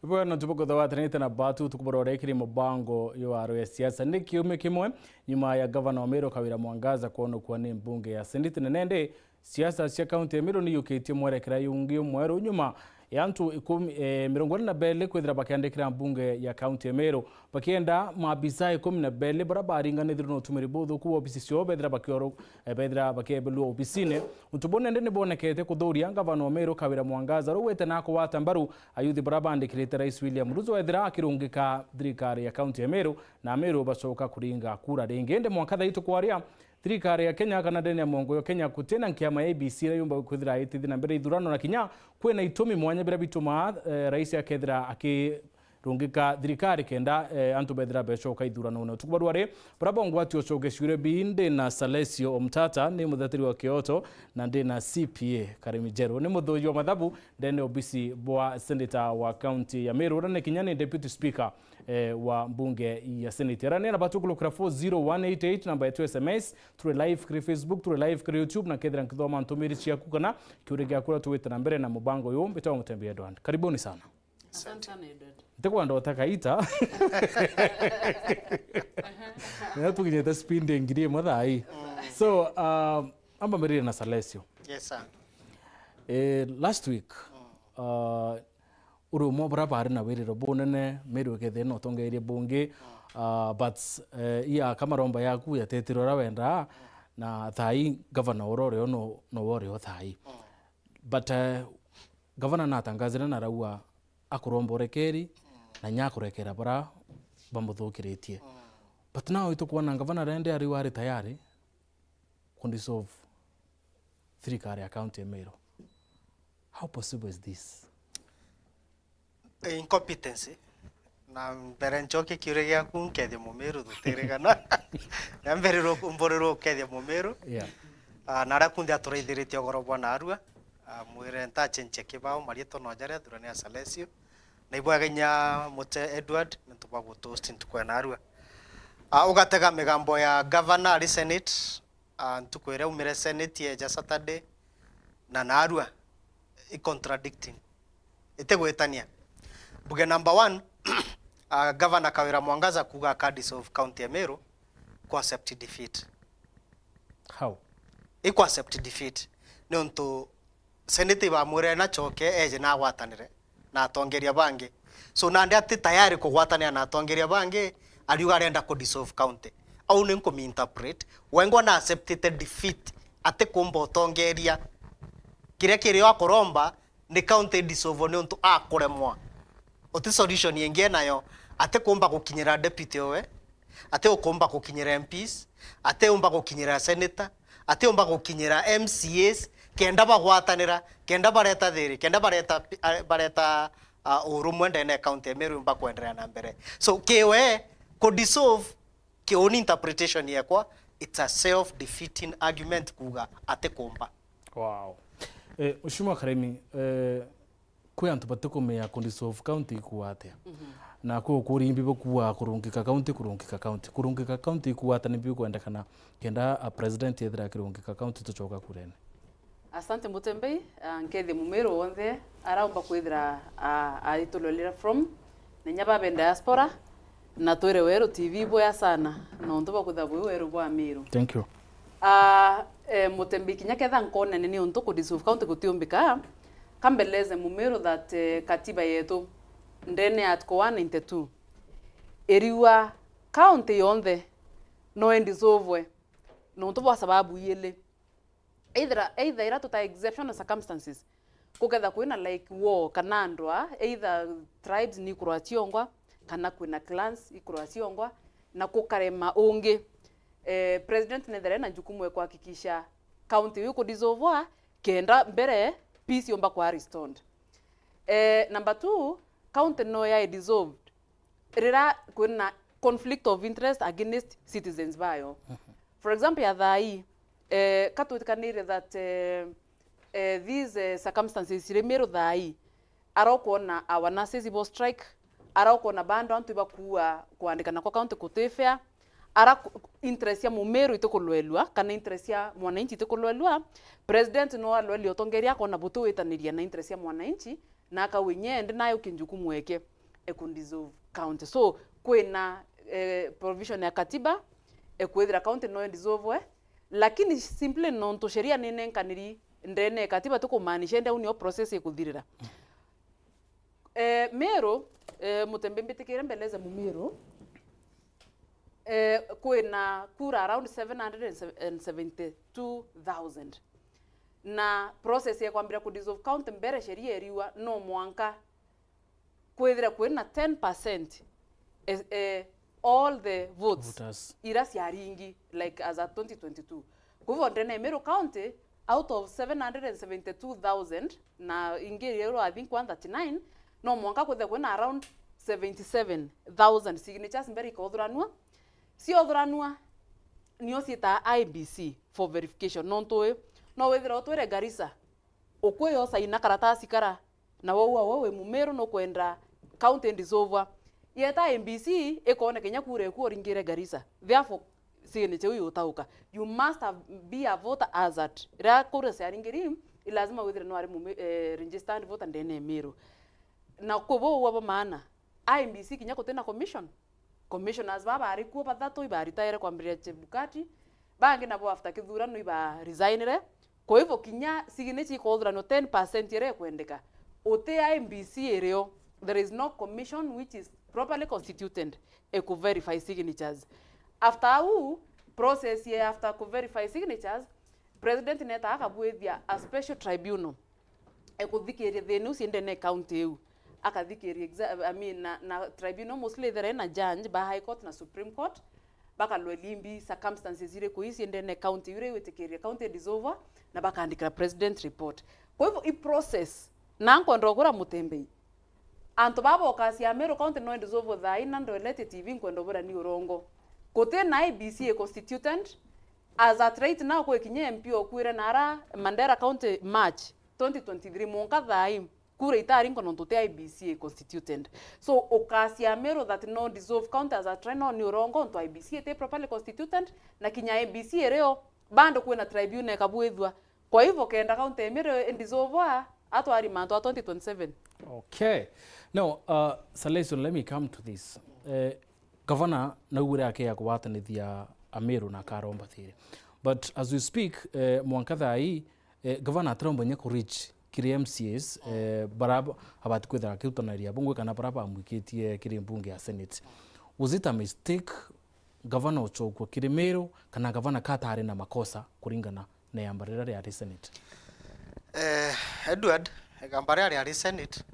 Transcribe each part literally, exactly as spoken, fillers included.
Ibwega nontu bwa kwithirwa watanite na batu tukuborore kiri mubango yo aro ya siasa. Ni kiumia kimwe nyuma ya gavana wa Meru Kawira Mwangaza kwonokua ni mbunge ya Senate, na nende siasa cia kaunti ya Meru niyukitie mwerekera yungi umweru nyuma ya antu ikumi, eh, mirongo iri na beli kwithira bakiandikira mbunge ya kaunti ya Meru, bakienda maabisa ikumi na beli bara baringanithirwe na utumiri buthuku bwa obisi ciao bethira bakioro-, eh, bethira bakiebelua obisine. Untu buu nende nibonekete kuthuria gavana wa Meru Kawira Mwangaza, rugwite na kugwata mbaru ayuthi bara bandikirite Rais William Ruto ethira akirungika thirikari ya kaunti ya Meru, na Ameru bacoka kuringa kura ringi. Indi mwanka thaa ii tukwaria, thirikari ya Kenya kana ndene ya mwongo ya Kenya gutina nkiama ya I B C iria yumba kwithira itithia na mbere ithurano, na kinya kwina itumi mwanya biria bitumaa, eh, rais akethira akirungika thirikari kenda, eh, antu bethira becoka ithuranone. Utuku bwa rwari, bara bongwati ucoke ciure bi, ndi na Salesio Omtata, ni mutheteri wa Kioto, na ndi na C P A Karimi Njeru, ni muthuji wa mathabu ndene obisi bwa senator wa kaunti ya Meru, uria ni kinya ni deputy speaker, eh, wa mbunge ya Senate. Ara ni namba tukulukira four zero one eight eight, namba yetu S M S, turi live kiri Facebook, turi live kiri YouTube, na kethira nkithoma ntumiri ciaku kana kiuria giaku uria tugwite na mbere na mubango uyu, mbitagwa Mutembi Edward. Karibuni sana. Asante sana, Edward. Ntikwenda utakaita. Na tukinyite speed ngiri imwe thaa ii. So, uh, amba mbirire na Salesio. Yes, sir. Eh, last week, uh, uri umwe bura bari na wiriro bunene, Meru ikethira na utongeeria bungi, ah, but, eh, iaka maromba yaku yatetire uria wendaa, na thaa ii gavana uria urio no, nowe urio thaa ii. But, eh, gavana natangazire na arauga akuromba urekeri, na nya akurekera bara bamuthukiritie. But now itukwona gavana rende ariu ari tayari ku dissolve thirikari ya county ya Meru. How possible is this? Incompetency. Na mbere ncoke kiuria giaku, nkethia Mumiru tutirigana. Na mbere ru-, mburirwe ukethia Mumiru. Yeah. Ah, na aria kunthe aturaithiritie ugoro bwa narua. Ah, mwire ntachenche kibao, marietwa no jaria, thurani ya Salesio. Na ibwega inya Mute Edward, nontu bwa gutuhost ntuku ya narua. Ah, ugatega migambo ya gavana ari Senate, ah, ntuku iria aumire Senate eja Saturday, na narua i contradicting, itigwitania. Mbuge number one, ah, Gavana Kawira Mwangaza kuuga aka dissolve county ya Meru, ku accept defeat. How? I ku accept defeat. Niuntu Senate ibamwirire nacoke eje na agwatanire na atongeria bangi. So, nandi ati tayari kugwatanira na atongeria bangi, ariuga arenda ku dissolve county. Au ni nkumiinterpret. Wengwa na acceptite defeat, ati kumba utongeria. Kiria kirio akuromba ni county dissolve niuntu akuremwa. Uti solution ingi enayo, ati kumba gukinyira deputy owe, ati ukumba gukinyira M Ps, ati umba gukinyira senator, ati umba gukinyira M C As, kenda bagwatanira, kenda bareta thiri, kenda bareta, bareta, uh, urumwe ndene ya county ya Meru yumba kwenderea na mbere. So, kiwe ku dissolve, ki own interpretation yekwa, it's a self-defeating argument kuuga ati kumba. Wow. Eh, Mheshimiwa Karimi, eh, kwi antu batikumenya ku dissolve county ikuuga atia. Mhm. Na kwi ukuuria imbi bukuuga kurungika county, kurungika county. Kurungika county ikuuga atia, nimbi bikwendekana kenda a president ethira akirungika county tucoka kurene? Asante Mutembei, ah, nkethie Mumiru wonthe araumba kwithira, ah, aitulolera from, na inya babe diaspora, na twire Weru T V bwea sana, nontu bwa kwithira bwi weru bwa Miru. Thank you. Ah, eh, Mutembei kinya ketha nkonene ni untu ku dissolve county gutiumbika, kambeleze Mumiru that, eh, katiba yetu ndene ya article one ninety-two iriuga county yonthe no indissolvwe nontu bwa sababu iili. Either, either ira tuta exceptional circumstances, kuketha kwina like war kana ndwa, either tribes ni ikurwa ciongwa, kana kwina clans ikurwa ciongwa, na kukarema ungi. Eh, president nethera ena jukumu ya kuhakikisha county iu ikudissolvwa, kenda mbere peace yumba kwa restored. Eh, number two, county no ya dissolved rira kwina conflict of interest against citizens bayo. Mhm. For example, ya thaa ii, eh, ka twitikanire that, eh, eh, these, eh, circumstances iri Miru thaa ii, ara ukwona our nurses ibo strike, ara ukwona bando antu ibakuua kuandikana kwa county kuti fair, ara ku-, interest ya Mumiru itikulwelua, kana interest ya mwananchi itikulwelua, president no alwelie utongeria akona buti witaniria na interest ya mwananchi, na akauga inya endi nayo kinjukumu eke eku dissolve county. So kwina eh, provision ya katiba ekwithira county no dissolve, lakini simply nontu sheria ninenkaniri ndene ya katiba, tukumaanisha endi au nio process ikuthirira. Eh, Meru, eh, Mutembe mbitikire mbeleze Mumiru, eh, kwina kura around seven hundred and seventy-two thousand. Na process ya kwambira ku dissolve county mbere sheria iriwa, no mwanka kwithira kwina ten percent eh, eh, all the votes Voters. Ira ciaringi, like, as at twenty twenty-two. Kwa hivyo ndene ya Meru County, out of seven hundred and seventy-two thousand na ingi iriwa, I think, one thirty-nine, no mwanka kwithira kwina around seventy-seven thousand signatures mbere ikauthuranua. Ciauthuranua, nio citaa I E B C for verification. Nontu wi, no withira utwire Garissa, ukwiyo saina karatasi kara, na wauga we wi Mumiru nukwenda county dissolve. Yeta I E B C ikone kinya kura eku uringire Garissa. Therefore, signature iu iutauka. You must have, be a voter as at. Riria kura ciaringiri, i lazima withire nwari Mumi-, eh, registered voter ndene ya Meru. Na kwi buu bwa maana, I E B C kinya gutina commission. Commissioners baa baari kuo bathatu ibaritaire kwambiriria Chebukati, bangi nabo after kithurano iba resignire. Kwa hivyo kinya signature ikauthuranwa ten percent iria ikwendeka. Uti I E B C irio, there is no commission which is properly constituted iku verify signatures. After au, process ya after ku verify signatures, president neta akabwithia a special tribunal ekuthikiria thina ucio ndene county iu. Akathikiria exa-, I mean, na, na tribunal mostly there na judge ba High Court na Supreme Court, bakalwa limbi circumstances iriku ici ndene county iu iria igwitikiria county dissolve, na bakandikira president report. Kwa hivyo i process, na nkwenda ukura Mutembei, antu baba ukacia Meru county no dissolve thaa ina ndwelete T V, nkwenda ubura ni urongo. Guti na I E B C constituted, as at right now, kwikinya M P okuire nara Mandera County March twenty twenty-three, mwanka thaa ii, kura itari nko nontu ti I E B C constituted. So, ukacia Meru that no dissolve county as at right now ni urongo, ntu I E B C iti properly constituted, na kinya I E B C irio, bado kwina tribunal ikabwithua. Kwa hivyo, kenda county ya Meru i dissolve, atwari mantu a twenty twenty-seven. Okay. Now, uh, Sir Lyson, let me come to this. Eh, Gavana naugire akea kugwatanithia Ameru na akaromba thiri. But as we speak, eh, mwanka thaa ii, eh, gavana atiromba inya ku reach kiri M C As, eh, bara ab-, abati kwithira akirutanaria bungwe kana bara bamwikitie kiri mbunge ya Senate. Was it a mistake gavana uchokua kiri Meru, kana gavana katari na makosa kuringana na igamba riria riari Senate? Eh, Edward, igamba riria riari Senate,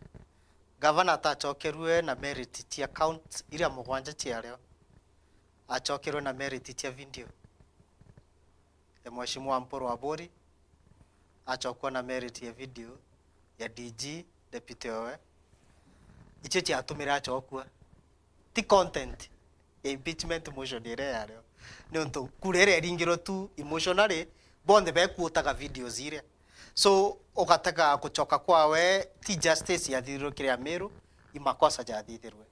gavana atachokerue na merit cia count iria mugwanja ciario. Achokerwe na merit cia video ya Mheshimiwa Mpuru Aburi, achokua na merit ya video ya D G, deputy owe. Icio ciatumire achokua. Ti content ya impeachment motion iria yario. Niuntu kura iria iringirwe tu emotionally, bonthe bekuotaga videos iria. So, ugatega kuchoka kwawe, ti justice yathithirwe kiri Ameru, i makosa jathithirwe.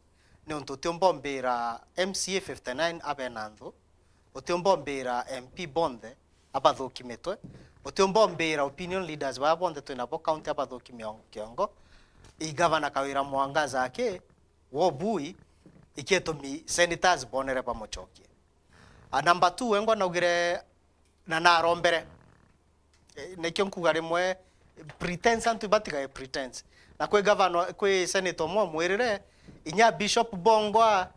Niuntu utiumba umbira M C A fifty-nine abe na nthu, utiumba umbira M P bonthe abathuki mitwe, utiumba umbira opinion leaders baa bonthe twinabo county abathuki miongo, kiongo, i gavana Kawira Mwangaza aki, wo bui, iketumi senators bonere bamuchokie. A number two, wengwa naugire na narombere. Eh, nikio nkuga rimwe, pretense, antu ibatigae pretense. Na kwi gavana, kwi senator umwe omwirire, inya Bishop bongwa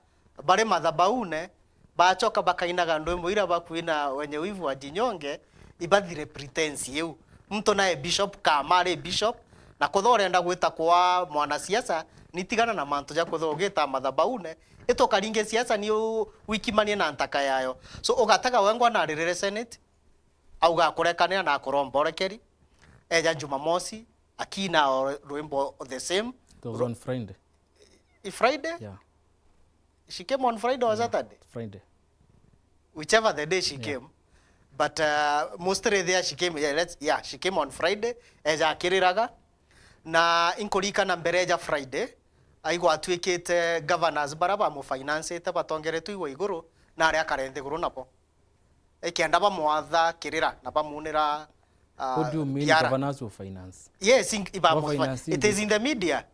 bari mathabaune, bachoka bakainaga ndwimbo ira bakwina wenye wivu wa jinyonge, ibathire pretense iu. Muntu nae bishop, kama ari bishop, na kutha urenda gwita kwa mwanasiasa, ni tigana na mantu ja kutha ugita mathabaune, itukaringe siasa ni u-, wikimanie na ntaka yayo. So, ugatega wengwa naririre Senate, auga akurekanira na akuromba urekeri. Eja Jumamosi, akina o rwimbo the same. It was on Friday. I Friday? Yeah. She came on Friday or Saturday? Friday. Whichever the day she came. But, uh, mostly there she came, yeah, let's, yeah, she came on Friday, eja akiriraga. Na inkuririkana mbere eja Friday, aigwa atuikite governors bara bamufinancite batongeretwe igwa iguru, na aria akare nthiguru nabo. Ikenda bamwatha kirira na bamunira ah, What do you mean, biara. Governors will finance? Yes, in, iba Ba mu-, finance it is mbi. In the media.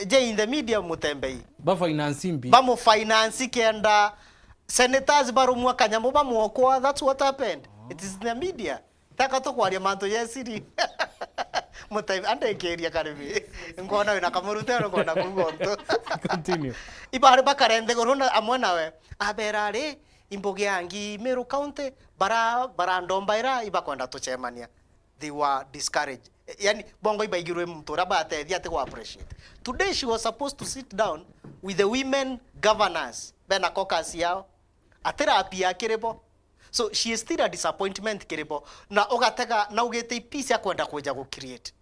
Je, in the media, Mutembei? Ba finance mbi. Bamu finance kenda senators barumwa kanyamu bamwokwa. That's what happened. It is in the media. Taka tukwaria mantu ya siri. Mutembei, andekeria karimi. Ngona wina kamurute, ngona kuuga untu. Continue. Ibari bakarente guruna amwe nawe. Abera ari, imbuge angi Meru County, bara, bara ndomba ira ibakwenda tucemania. They were discouraged. Yani, bongo ibaigirwe muntu uria batethia ati gwa appreciate. Today she was supposed to sit down with the women governors. Bena caucus yao. Atirapia kiri bo. So, she is still a disappointment kiri bo. Na ugatega, na ugite peace akwenda kuja gu create.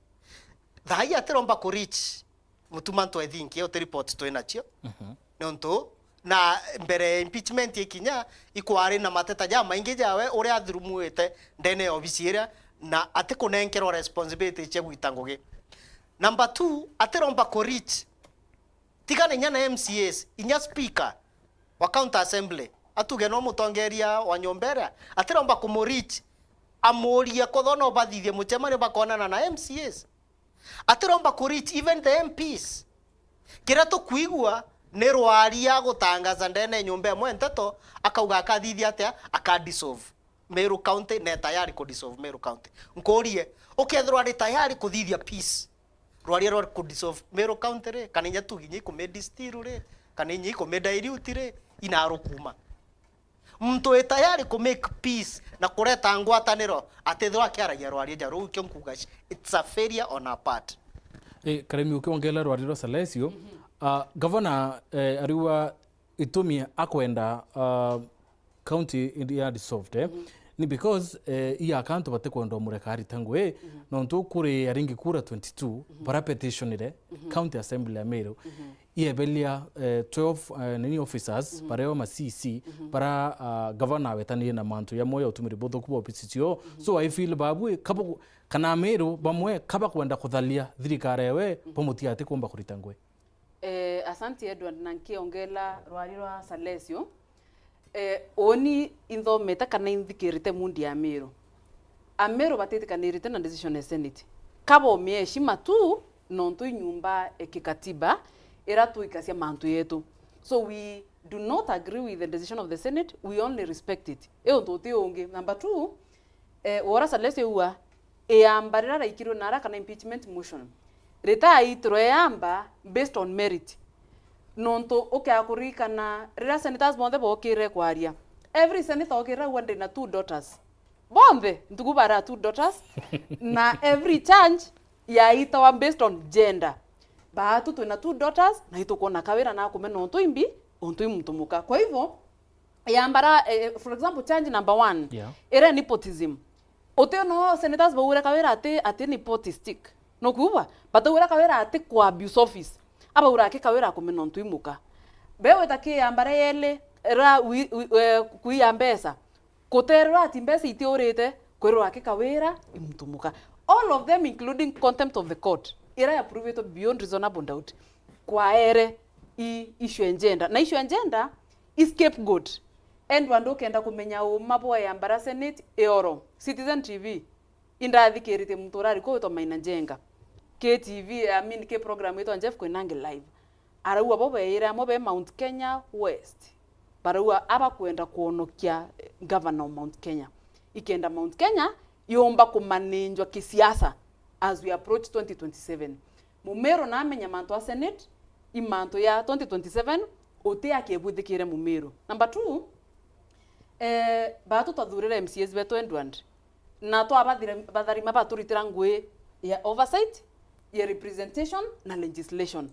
Thaa hii atiromba ku reach Mutuma Ntwethinki, uti report twi nacio. Nontu na mbere ya impeachment ikinya, ikwari na mateta jamaingi jawe uria athurumuite ndene ya obisi iria, na atikunenkerwa responsibility cia gwita ngugi. Number two, atiromba ku reach, tigana inya na M C As, inya speaker wa county assembly, atuge no mutongeria wa nyomba iria, atiromba kumu reach, amurie kethira no bathithie mucemanio bakonana na M C As. Atiromba ku reach even the M Ps. Kiria tukwigua ni Rwaria agutangaza ndene ya nyomba imwe nteto, akauga akathithia atia, aka dissolve Meru County, na e tayari ku dissolve Meru County. Nkurie, ukethirwa ari tayari kuthithia peace, Rwaria rwa ku dissolve Meru County ri, kana inya tuge inya ikumi distill ri, kana inya ikumi dilute ri, inarukuma. Muntu wi tayari ku make peace na kureta ngwataniro atithirwa akiaragia Rwaria ja ruu, ikio nkuga, it's a failure on her part. Eh, Karemi, ukiongeera Rwaria rwa Salesio, ah, gavana, eh, ariuga itumi akwenda, ah, county iria dissolved, eh, ni because, eh, i akantu batikwenda umureka arita ngui, nontu kuri aringi kura twenty-two bara petitionire county assembly ya Meru, ieberia, eh, twelve, eh, nini officers, bareo ma C C, bara, ah, gavana awetanirie na mantu jamwe ya utumiri buthuku bwa ofisi cio. So, I feel babui, kabo, kana Meru bamwe, kaba kwenda kuthalia thirikari ewe, bamutia ati kumba kurita ngui. Eh, asanti Edward, na nkiongela Rwaria rwa Salesio. Eh, uni inthomete kana inthikirite mundi ya Meru. Ameru batitikanirite na decision ya Senate. Kabo mie heshima tu, nontu i nyumba ya kikatiba ira twikacia mantu yetu. So we do not agree with the decision of the Senate, we only respect it. I untu uti ungi. Number two, eh, wora Salesio ua, iamba rira raikirwe nara kana impeachment motion, ritaitirwe iamba based on merit. Nontu ukea kuririkana, riria senators bonthe bookire kwaria, every senator ookire auga, "Ndina two daughters." Bonthe, ntuku bara two daughters, na every charge yaitawa based on gender. Baatu twina two daughters, na itukwona Kawira na akumena untu imbi, untu i muntu muka. Kwa hivyo, yambara, eh, for example, charge number one, yeah, ira nepotism. Uti no senators baugire Kawira ati, ati nepotistic. No kuuga, bataugire Kawira ati ku abuse office. Abaura aki Kawira akumena untu i muka. Be wita ki yambara yeli, ra wi, wi, eh, kuiya mbeca. Kuterwa ati mbeca itiurite, kwirwa aki Kawira i muntu muka. All of them, including contempt of the court, ira ya proved beyond reasonable doubt, kwaere i issue ya gender. Na issue ya gender i scapegoat. Endwa ndukenda kumenya uma bwa yambara Senate ioro. Citizen T V, indathikiritie muntu urari kwitwa Maina Njenga. K T V, I mean, ki program itwa Jeff Koinange Live. Arauga bo beire amwe be Mount Kenya West. Barauga abakwenda kwonokia, eh, governor of Mount Kenya. Ikenda Mount Kenya yumba kumanenjwa kisiasa as we approach twenty twenty-seven. Mumeru namenya mantu a Senate, i mantu ya twenty twenty-seven, uti akibwithikire Mumeru. Number two, eh, batu twathurire M C As betu Edward. Na twabathire-, batharima baturitira ngui ya oversight, ya representation na legislation.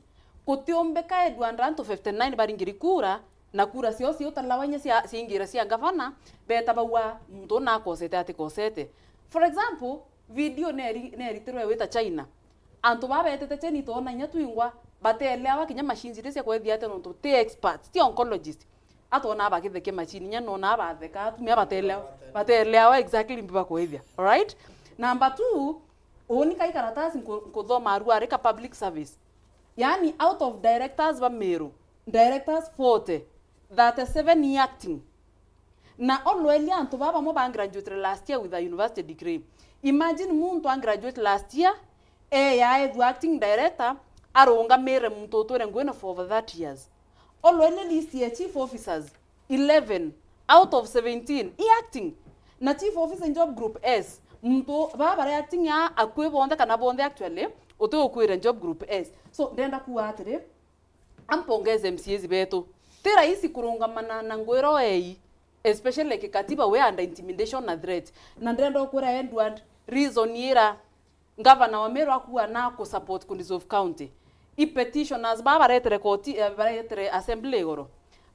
Kutiumbika Edward antu fifty-nine baringiri kura, na kura ciao ciutalawa inya cia, ciaingira cia gavana, beta bauga muntu una akosete atikosete. For example, video neri-, neritirwe wita China. Antu baa betete China itwona inya twingwa, bateleawa kinya machines iria cia kwethia ate nontu ti experts, ti oncologist. Atwona bagitheke machine, inya nona batheka, atumia batelewa, batelewa exactly mbi bakwithia. Alright? Number two, uni kai karatasi nku-, nkuthoma arua ari ka public service. Yani, out of directors ba Meru, directors forty, thirty-seven ni acting. Na already antu baa bamwe ba graduate last year with a university degree. Imagine muntu a graduate last year, eya ethua acting director, arungamire muntu utwire nguine for over thirty years. Already list ya chief officers, eleven out of seventeen i acting. Na chief officer in job group S, muntu baa bari acting a akui bonthe kana bonthe actually, uti ukwire job group S. So ndenda kuuga atiri, ampongeze M C As betu. Ti rahisi kurungamana na ngwiro ei, especially kikatiba we under intimidation na threat. Na ndenda ukwira Edward, reason ira Gavana wa Meru akuuga na ku support ku dissolve county. I petitioners baa baretere koti, eh, baretere assembly igoro.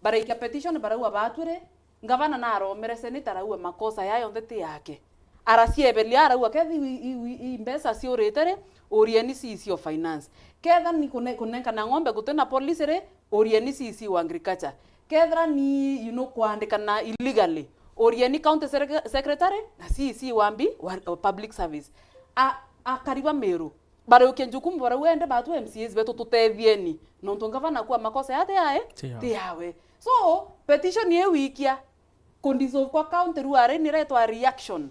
Baraikia petition barauga batwire, gavana naromere senate arauga makosa ya yonthe ti yake. Araciebelia arauga kethi i, i, i, i mbeca ciurite ri, urieni C E C of finance. Ketha ni kune-, kunenkana ng'ombe guti na policy ri, urieni C E C wa agriculture. Kethira ni, you know, kwandikana illegally, urieni county secre-, secretary na C E C wa mbi wa, wa public service. A, akari ba Meru, bariukia njukumu barauga ende batu M C As betu tutethieni, nontu ngavana kwa makosa yate yae Ti yawe. Ti yawe. So petition iu wikia ku dissolve kwa county ruari niretwa reaction.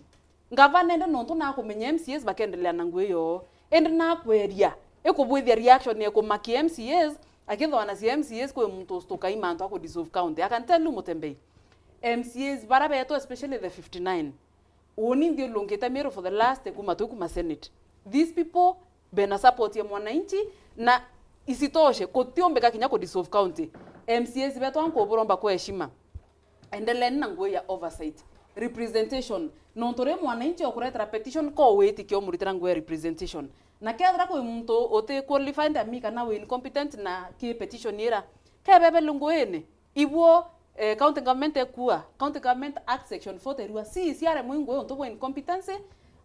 Ngavana ende nontu nakumenya M C As bakendelea na ngui yoo, ende nakweria ikubwithia reaction ya kumakia M C As, akithwana cia M C As kwi muntu ustukai mantu aku dissolve county. I can tell you Mutembei, M C As bara betu, especially the fifty-nine, uni nthiurungite Meru for the last kuma twi kuma senate. These people bena support ya mwananchi, na isitoshe kutiumbika kinya ku dissolve county. M C As betu ankuburomba kwa heshima, endeleeni na ngui ya oversight, representation. Nontu ri mwananchi okuretera petition ko witikia umuritira ngui ya representation. Na kethira kwi muntu uti qualified ami kana wi incompetent na ki petition ira, kebebele nguini. Ibuo, eh, county government ekua, County Government Act section forty irua, C E C aremwe ingwe untu bwa incompetency,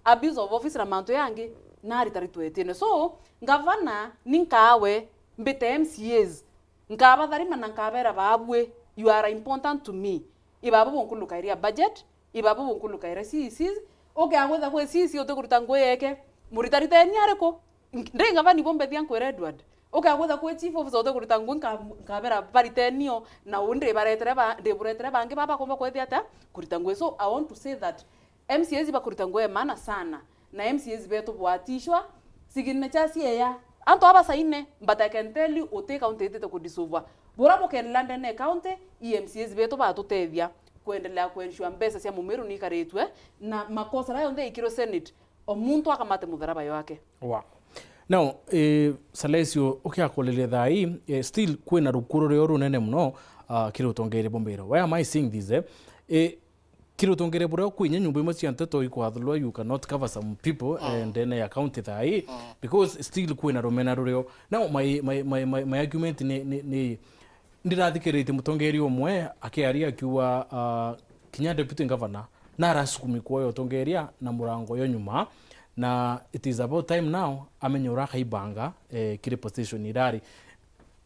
abuse of office na mantu yangi, naritaritwe itine. So, ngavana ni nkaawe mbite M C As, nkabatharima na nkabera, baabue, you are important to me. Ibabu bunkulukaira budget, ibabu bunkulukaira C E Cs, ukea gwitha kwi C E C uti kuruta ngui yeke, muritariteni ariku? Ndi ngavana ibo mbethia nkwira Edward. Ukea gwitha kwi chief officer uti kuruta ngui nka-, nkabera baritenio, na uu ndibaretere ba-, ndiburetere bangi baba bakomba kwethia atia kuruta ngui. So I want to say that M C As bakuruta ngui ya maana sana, na M C As betu bwatishwa, signature cieya. Antu aba saine, but I can tell you uti county itite kudissolvwa. Bura bukendelea ndene ya county, i M C As betu batutethia kwendelea kuensure mbeca cia mumiru nikaritwe, na makosa ra yonthe ikirwe senate, o muntu akamate mutharaba yake. Wow. Now, eh, Salesio, ukiakuriria thaa ii, eh, still kwina rukuru rurio runene muno, ah, kiri utongeria bwa Meru. Why am I saying this, eh? Eh, kiri utongeria buria kwi inya nyumba imwe cia nteto ikwathulwa, you cannot cover some people, eh, ndene ya county thaa ii, because still kwina rumena rurio. Now, my, my, my, my, my argument ni, ni, ni, Ndirathikiritie mutongeria umwe akiaria akiuga, ah, kinya deputy governor narasukumi kuoya utongeria na murango yo nyuma, na it is about time now amenye uria akaibanga, eh, kiri position irari.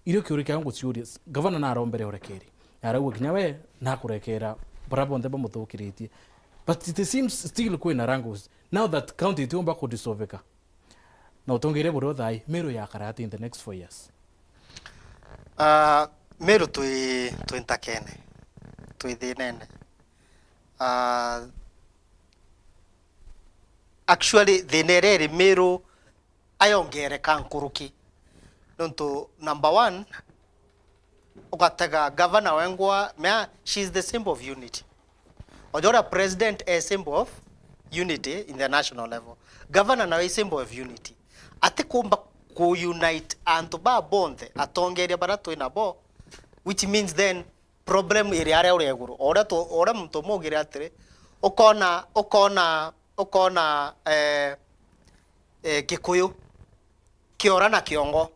Irio kiuria kiao nguciuria, governor narombere urekeri. Na arauga kinya we nakurekera baria bonthe bamuthukiritie. But it seems still kwina wrangles. Now that county itiumba kudissolveka, na utongeria buria uthai, Meru yakara atia in the next four years? Ah, Meru twi, twi ntakene, twi thinene. Ah, actually, thina iria iri Meru ayongereka nkuruki. Nontu, number one, ugatega governor wengwa, mea, she is the symbol of unity. Oja uria president e symbol of unity in the national level. Governor nawe e symbol of unity. Atikumba ku unite antu ba bonthe, atongeria baria twi nabo, which means then problem iri aria uri iguru. O uria tu-, o uria muntu umwe augire atiri, ukona, ukona, ukona, eh, eh, Gikuyu kiora na kiongo.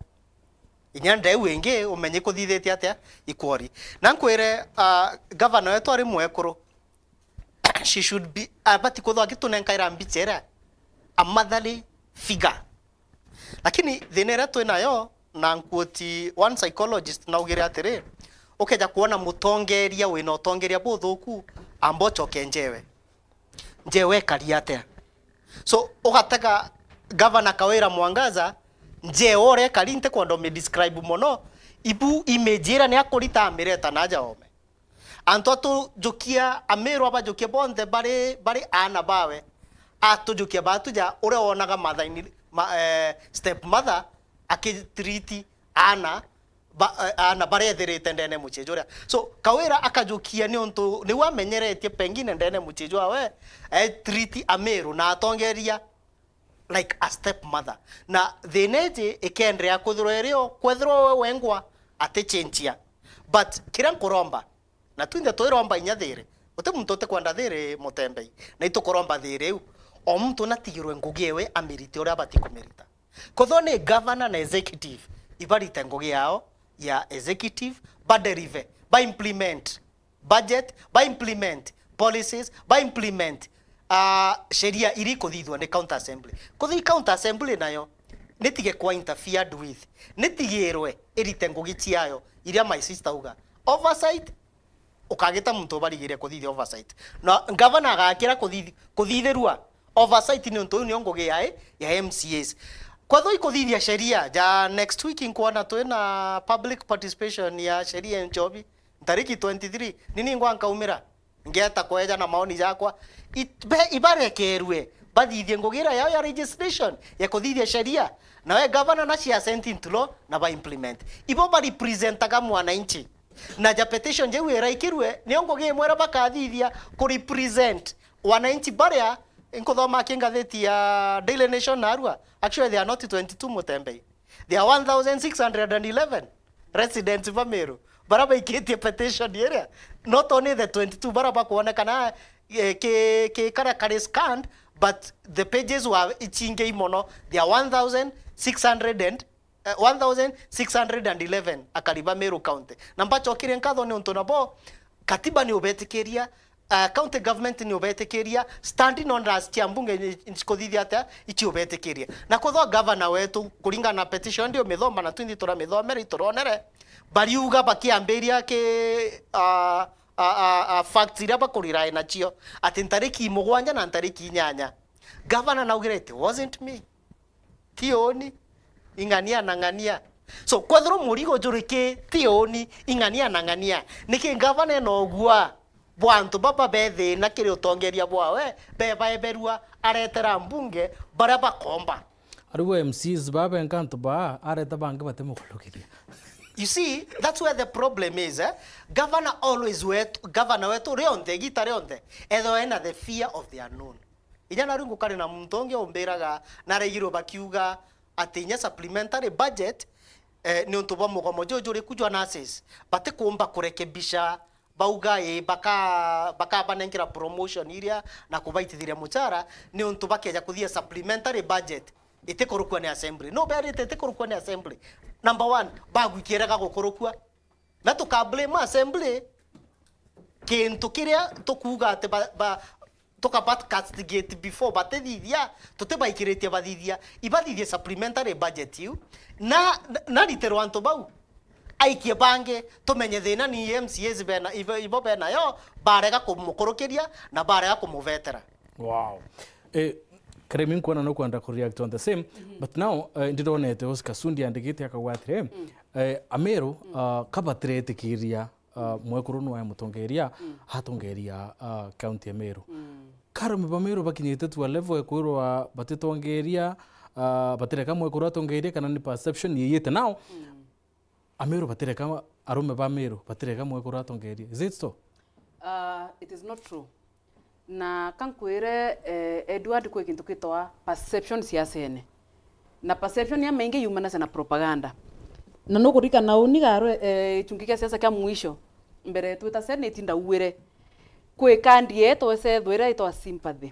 Inya ndeu ingi umenye ikuthithitie atia ikwori. Na nkwire, ah, governor wetu ari mwekuru, she should be, abati kwithwa agitunenkaira mbicha iria a motherly figure. Lakini thina iria twi nayo, na nkuoti one psychologist naugire atiri, ukeja kwona mutongeria wina utongeria buthuku, amba ucoke njewe. Njewe ekari atia? So, ugatega Governor Kawira Mwangaza, njewe uria ekari ntikwenda umidescribe mono, ibu image iria ni akurita amireta naja ome. Antu atujukia, Ameru abajukia bonthe bari, bari aana bawe. Atujukia batuja uria wonaga mother in, ma, eh, step mother akitreat aana ba, eh, aana barethirite ndene mucii juria. So, Kawira akajukia niuntu niu amenyeretie pengine ndene mucii jwawe, eh, treat Ameru na atongeria like a step mother. Na thina iji ikenderea kwithirwa irio, kwithirwa we wengwa atichenjia. But kiria nkuromba, na twinthe twiromba inya thiri, guti muntu utikwenda thiri, Mutembei. Na itukuromba thiri iu, o muntu natigirwe ngugi ewe amirite uria abati kumirita. Kwithirwa ni governor na executive, ibarite ngugi yao ya executive, baderive, ba implement budget, ba implement policies, ba implement, ah, sheria iria ikuthithua ni county assembly. Kuthi county assembly nayo nitige kwa interfered with, nitigirwe irite ngugi ciayo iria my sister uga. Oversight, ukagita muntu ubarigiria kuthithia oversight. Na governor agakira kuthi-, kuthithirua oversight, niuntu iu nio ngugi ya, ya M C As. Kwethirwa ikuthithia sheria, ja next week nkwona twina public participation ya sheria ya nchobi, ntariki twenty-three, ni ningwa nkaumira, ngeeta kweja na maoni jakwa. It-, be-, ibarekerue bathithie ngugi iria yao ya registration ya kuthithia sheria, nawe governor na cia assent into law na ba implement. Ibo ba representaga mwananchi. Na ja petition jau iraikirue, nio ngugi imwe iria bakathithia ku represent wananchi baria. Nkuthoma ki ngathiti ya Daily Nation narua. Actually, they are not twenty-two, Mutembei. There are one thousand six hundred and eleven residents ba Meru baria baikitie petition iria. Not only the twenty-two baria bakwonekana, eh, ki, ki karia kari scanned, but the pages were ichingei mono. There are one thousand six hundred and eh, one thousand six hundred and eleven akari ba Meru County. Na mbacokire nkatho niuntu nabo katiba ni ubetikiria, eh, county government ni ubetikiria, standing orders cia mbunge ni, ni cikuthithia atia, ici ubetikiria. Na kwithwa governor wetu, kuringana na petition ndi umithoma na twinthi turamithomere, ituronere, bariuga bakiambiria ki, ah, ah, ah, ah, facts iria bakurirae nacio, ati ntariki mugwanja na ntariki inyanya, governor naugire, "It wasn't me." Ti uni, ing'ania na ng'ania. So, kwethirwa murigo juri ki, ti uni, ing'ania na ng'ania. Niki ngavana ena ugua bwa antu baba be thina kiri utongeria bwawe, be baeberua, aretera mbunge baria bakomba? Ariu M Cs baa benka antu baa, areta bangi batimukurukiria. You see, that's where the problem is, eh? Governor always wetu, governor wetu rionthe, igita rionthe, ethwa ena the fear of the unknown. Inya nari ngukari na muntu ungi umbiraga, naraigirwe bakiuga ati inya supplementary budget, eh, niuntu bwa mugomo juju juri ku jwa nurses, batikumba kurekebisha, bauga ii, baka-, bakabanenkera promotion iria na kubaitithiria muchara, niuntu bakeja kuthia supplementary budget itikurukua ni assembly. No berite itikurukua ni assembly? Number one, bagwikia irega gukurukua. Na tuka blame assembly, kintu kiria tukuuga ati ba, ba, tukaba castigate before batithithia, tutibaikiritie bathithia, ibathithie supplementary budget iu, na, na, na riterwa antu bau, aikie bangi, tumenye thina ni M C As bena, ibo, ibo benayo, barega kumukurukiria na barega kumuvetera. Wow. Eh, Karemi, nkwona nukwenda ku react on the same, but now, eh, ndironete Oscar Sudi andikite akauga atiri, eh, Ameru, ah, kabatiretikiria, ah, mwekuru nwae mutongeria, atongeria, ah, county ya Meru. Karume ba Meru bakinyite tu a level ya kwirwa batitongeria, ah, batireka mwekuru atongeria, kana ni perception yiyite now? Ameru batireka, arume ba Meru batireka mwekuru atongeria. Is it so? Uh, it is not true. Na kankwire, eh, Edward, kwi kintu gitwa perception siasene. Na perception ya maingi yumanagia na propaganda. Na nukuririkana uni garwe, eh, gichungi kia siasa kia mwisho, mbere twita Senate, ndauire kwi kandi yetwa icethwa iria itwa sympathy.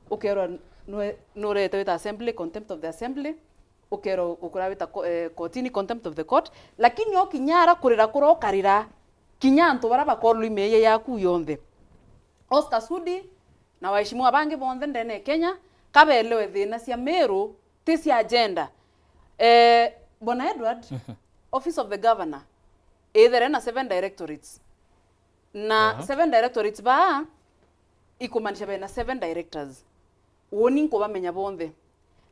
Ukerwa nwe-, nurete wita assembly, contempt of the assembly, ukerwa ukura wita ko-, eh, kotini, contempt of the court, lakini o kinya ara kurira kura ukarira, kinya antu bara bakorwa i meeyia yaku yonthe. Oscar Sudi na waheshimiwa bangi bonthe ndene ya Kenya, kabelewe thina cia Meru ti cia agenda. Eh, Bwana Edward, Office of the Governor ithere na seven directorates. Na seven directorates baa ikumaanisha bena seven directors. Uni nkubamenya bonthe.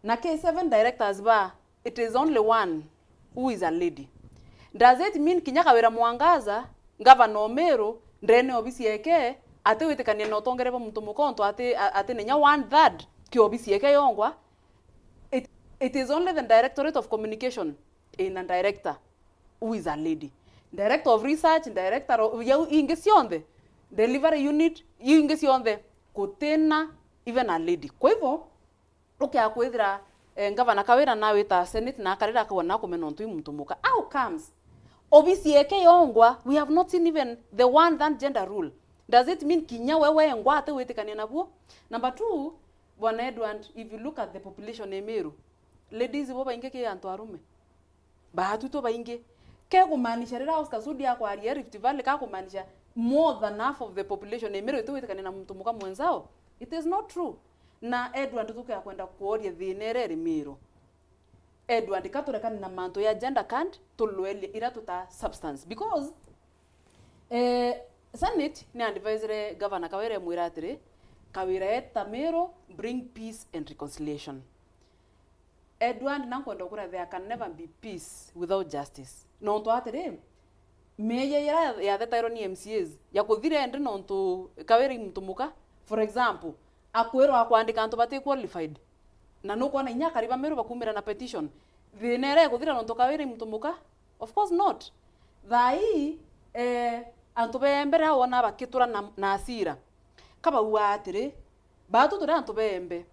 Na ki seven directors baa, it is only one who is a lady. Does it mean kinya Kawira Mwangaza, governor o Meru, ndene obisi yeke, ati witikania na utongere bwa muntu muka ontu ati, a-, ati ninya one third ki obisi yeke yongwa. It, it is only the Directorate of Communication ina director who is a lady. Director of Research, director of, yau ingi cionthe, delivery unit, iu ingi cionthe, gutina even a lady. Kwa hivyo, ukia kwithira, eh, Ngavana Kawira nawita Senate na akarira akauga nakumena untu i muntu muka. How comes? Obisi yeke yongwa, we have not seen even the one third gender rule. Does it mean kinya we wengwa ati witikania nabuo? Number two, Bwana Edward, if you look at the population i Meru, ladies bo baingi ki antu arume. Baatwitwe baingi. Ke kumaanisha riria Oscar Sudi akwaria Rift Valley, ka kumaanisha more than half of the population i Meru itiwitikania na muntu muka mwenzao? It is not true. Na Edward, tukia kwenda kuoria thina iria iri Meru. Edward, ka turekane na mantu ya gender card, tulwelie ira tuta substance. Because, eh, Senate ni advisere Governor Kawira, imwira atiri, Kawira eta Meru, bring peace and reconciliation. Edward, na nkwenda kukwira, there can never be peace without justice. Nontu atiri, meeyia iria yathetairwe ni M C As ya kuthira indi nontu Kawira i muntu muka, for example, akwirwa akwandika antu bati qualified, na nukwona inya akari ba Meru bakumira na petition, thina iria ikuthira nontu Kawira i muntu muka? Of course not. Thaa ii, eh, antu beembere au wona bakitura na, na asira, ka bauga atiri, baatu turi antu beembe,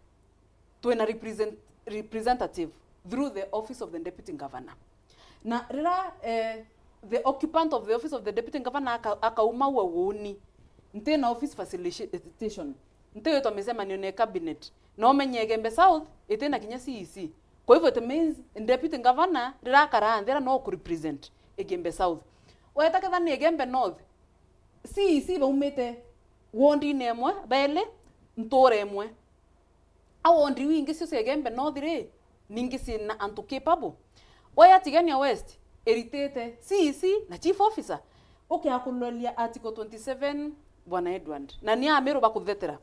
twina represent-, representative through the office of the deputy governor. Na riria, eh, the occupant of the office of the deputy governor aka-, akauma ua uuni, ntina office facilitation, ntiwitwa micemanio ne cabinet, na umenye Igembe South itina kinya C E C. Kwa hivyo it means deputy governor riria akaraa nthi, no kurepresent Igembe South. Weta ketha ni Igembe North, C E C baumite wondine imwe, baili, ntura imwe. A wondi iu ingi cio cia Igembe North ri, ningi cina antu capable. Oya Tigania West, iritite C E C na chief officer. Ukia kuloria article twenty-seven, Bwana Edward, na ni Ameru bakuthetera.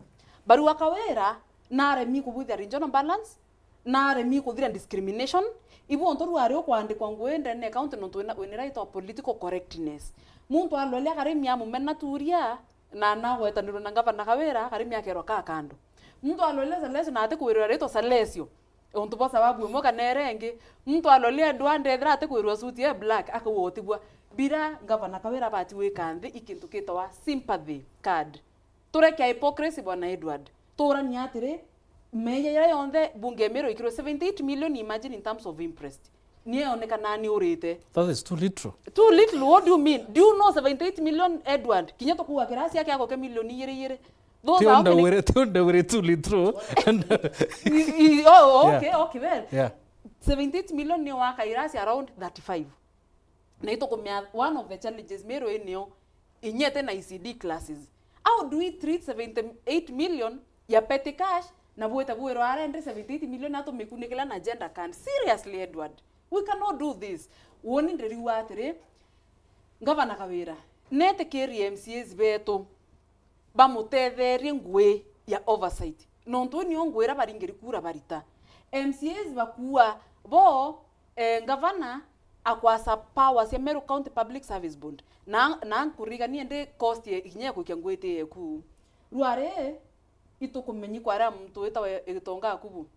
Barua Kawira naremi kubwithia regional balance, naremi kuthira discrimination. Ibu ontu rwari ukwandikwa ngui ndene ya county nontu wina, wina ira itwa political correctness. Muntu aloria akarimi amumena turia, na nagwetanirwe na Ngavana Kawira, akarimi akerwa ka kando. Muntu aloria Salesio na ati kwirwa ritwa Salesio, untu bwa sababu imwe kana iria ingi. Muntu aloria Edward ethira ati kwirwa suit ya black, akauga utibua. Bira Ngavana Kawira abati gwika nthi i kintu gitawa sympathy card. Tureke hypocrisy, Bwana Edward. Tuuranie atiri, meeyia iria yonthe bunge ya Meru ikirwe seventy-eight million, imagine in terms of interest. Ni eonekanaa ni urite. That is too little. Too little, what do you mean? Do you know seventy-eight million, Edward? Kinya tukuuga kirasi kia goko ke milioni igiri igiri. Those are how many? Ti undu wire, ti undu wire too little. I, I, oh, okay, yeah, okay, well. Yeah. Seventy-eight million ni waka irasi around thirty-five. Na itukumea one of the challenges Meru inio, inya iti na E C D classes. How do we treat seventy-eight million ya petty cash na bwite bwirwa arende seventy-eight million atumikunikila na gender can? Seriously, Edward, we cannot do this. Woni ndiriuga atiri, Ngavana Kawira, netikirie M C As betu bamutetherie ngui ya oversight. Nontu uu nio ngui iria baringiri kura barita. M C As bakuua bo, eh, ngavana akwasa power cia Meru County Public Service Board. Na, na nkuririkanie ndi cost ye, ikinya ya kuikia ngui iti yeku. Rwari, itukumenyi kwaria muntu witawa Gitonga Akubu.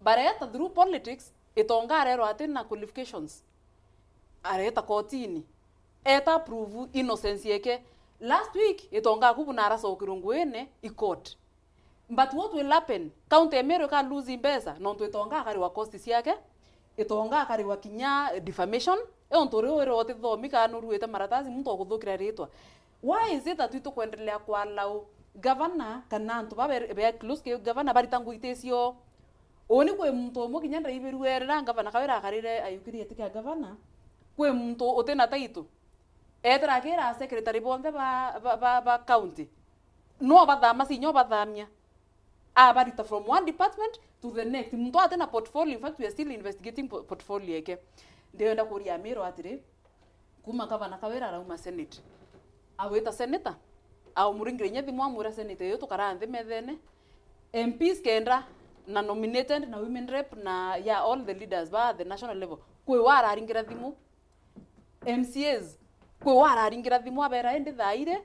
Bareta through politics, Itonga arerwa ati na qualifications. Areta kotini. Eta prove innocence yeke. Last week, Itonga Akubu na aracokirwe nguine i court. But what will happen? County ya Meru ika lose mbeca, nontu Itonga akariwa cost ciake, Itonga akariwa kinya defamation, e untu uri wira utithomi kana nuruite maratasi, muntu akuthukira ritwa. Why is it that twi tukwendelea kwa allow governor kana antu ba be, be close ki governor barita ngui ti cio? Uni kwi muntu umwe kinya ndaibirue riria Ngavana Kawira akarire ayukirie giti kia gavana, kwi muntu utina title. Etira akira secretary bonthe ba, ba, ba, ba county. No bathama, si nyo bathamia. Abarita from one department to the next. Muntu atina portfolio, in fact, we are still investigating po-, portfolio yake. Ndienda kuria Amiro atiri, kuma Gavana Kawira arauma Senate, awita senator, aumuringire inya thimu amwira senator iyo tukara nthi methene. M Ps kenda na nominated na women rep na ya all the leaders ba the national level. Kwi wa araringira thimu. M C As, Kwi wararingira thimu abera, indi thaire,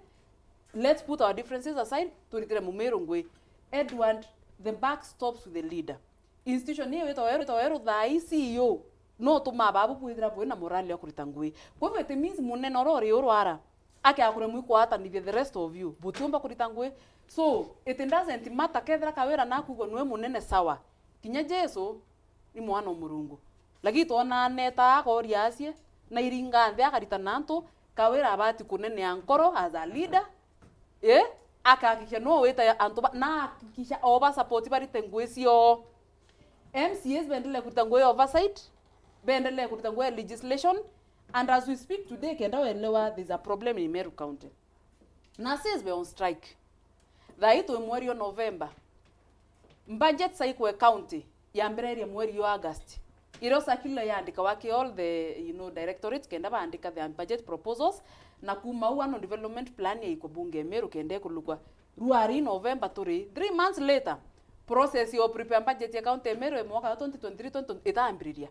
let's put our differences aside, turitire Mumiru ngui. Edward, the buck stops with the leader. Institution iyo itagwa Eru, itagwa Eru thaa ii C E O, no tumaa babu bwithira bwina morale ya kurita ngui. Kwa hivyo it means munene uria uri urwara, akea kuremwa ikwatanithia the rest of you, butiumba kurita ngui. So, it doesn't matter kethira Kawira nakwigua nwe munene, sawa. Kinya Jesu ni mwana o Murungu. Lakini twonaa neta akoria acie, na iringa nthi akarita nantu, Kawira abati kunenea nkoro as a leader, eh, akahakikisha no wita antu ba, na ahakikisha o ba support barite ngui ciao. M C As bendelee kurita ngui ya oversight, bendelee kurita ngui ya legislation, and as we speak today, kenda welewa, there's a problem in Meru County. Nurses were on strike. Thaa ii twi mweri o November. Budget cycle e county yambirerie mweri o August. Iria circular yaandikawa ki all the, you know, directorate kenda baandika the budget proposals, na kuuma au annual development plan yaikwa bunge e Meru kenda ikulukwa. Ruari November turi, three months later, process ya prepare budget ya county e Meru e mwaka wa twenty twenty-three twenty itambiriria.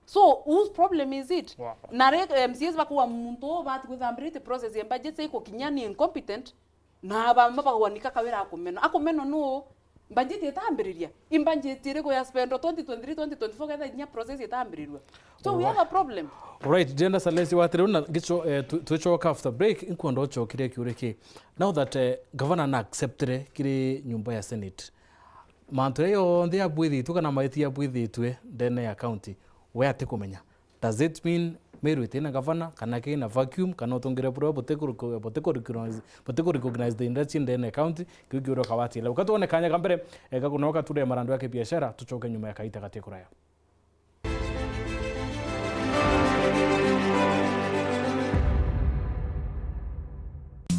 So, whose problem is it? Wow. Na ri M C As bakuwa muntu uu bati kwithambirite process ya budget sai kukinya ni incompetent, na bamwe bakawanika Kawira akumeno. Akumeno nuu? Budget itambiriria. I budget iriku ya spend twenty twenty-three twenty twenty-four ketha kinya process itambirirua? So we have a problem. Right, Jenda Salesi watire na gicho, eh, tu-, twichoka after break, inkwenda uchokirie kiuri ki. Now that, eh, governor na acceptire kiri nyumba ya Senate, mantu jaria jonthe jabwithitue kana maiti jabwithitue ndene ya county, we atikumenya. Does it mean Meru itina gavana, kana kina vacuum, kana utungire buria butikuriku-, butikurecognize, butikurecognize the industry ndene ya county? Kiu kiuria ukawatile. Ukatuone kanya ka mbere, ega kunoka ture marandu ya kibiashara, tuchoke nyuma ya kaita gati kuraya.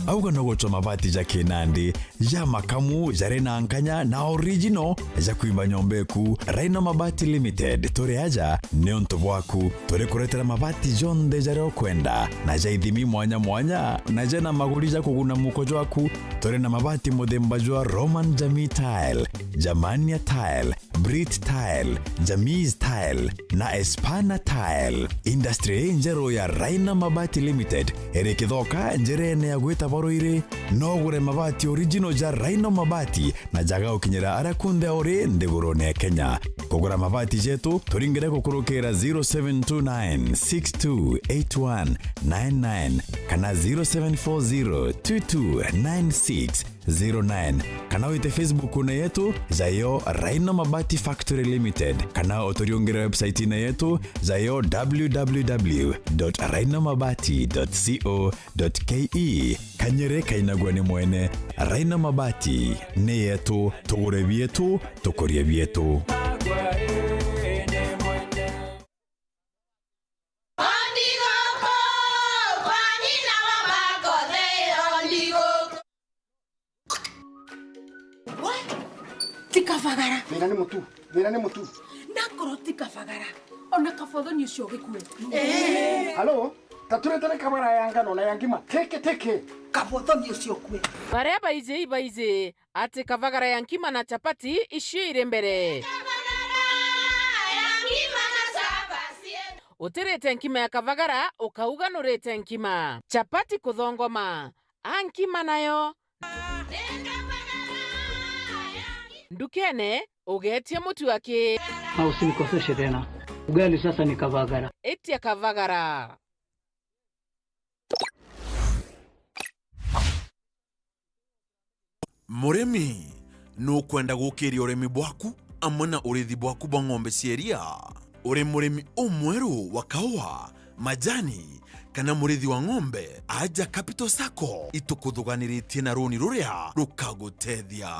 Auga no gucwa mabati ja kinandi, ja makamu, jari na nkanya na original, ja kwimba nyomba eku. Rhino Mabati Limited, turi aja niuntu bwaku. Turi kuretera mabati jonthe jaria ukwenda, na ja ithimi mwanya mwanya, na jena maguri ja kuguna muko jwaku. Turi na mabati muthemba jwa Roman Jamii Tile, Germania Tile, Brit Tile, Jamis Tile na Espana Tile. Industry injeru ya Raina Mabati Limited iri Kithoka, njirene ya gwita Baruiri. No ugure mabati original ja Raina Mabati na jaga ukinyira aria kunthe uri nthigurune ya Kenya. Kugura mabati jetu, turingire gukurukira zero seven two nine six two eight one nine nine kana zero seven four zero two two nine six zero nine, kana wite Facebook-une yetu, jayo Raino Mabati Factory Limited, kana uturiungire website-ine yetu, jayo w w w dot raino mabati dot co dot k e. Kanyere kainagua ni mwene. Raino Mabati ni yetu, tugure bietu, tukurie bietu. Ti kabagara. Thina ni mutu. Thina ni mutu. Nakorwo ti kabagara, ona kabothoni ucio ugikue. Halo, ta turetane kabara ya ngano na ya ngima. Teke, teke. Kabothoni ucio ukue. Baria baiji ibaiji ati kabagara ya nkima na chapati icio iri mbere. Utirite nkima ya kabagara, ukauga nurite nkima. Chapati kuthongoma, a nkima nayo. Ndukene, ugetia mutu aki. Na usinikoseshe tena. Ugali sasa ni kabagara. Itia kabagara. Murimi, nukwenda gukiria urimi bwaku amwe na urithi bwaku bwa ng'ombe cia iria? Uri murimi umweru wa kaua, majani, kana murithi wa ng'ombe? Aja Capital Sacco itukuthuganiritie na runi ruria rukagutethia.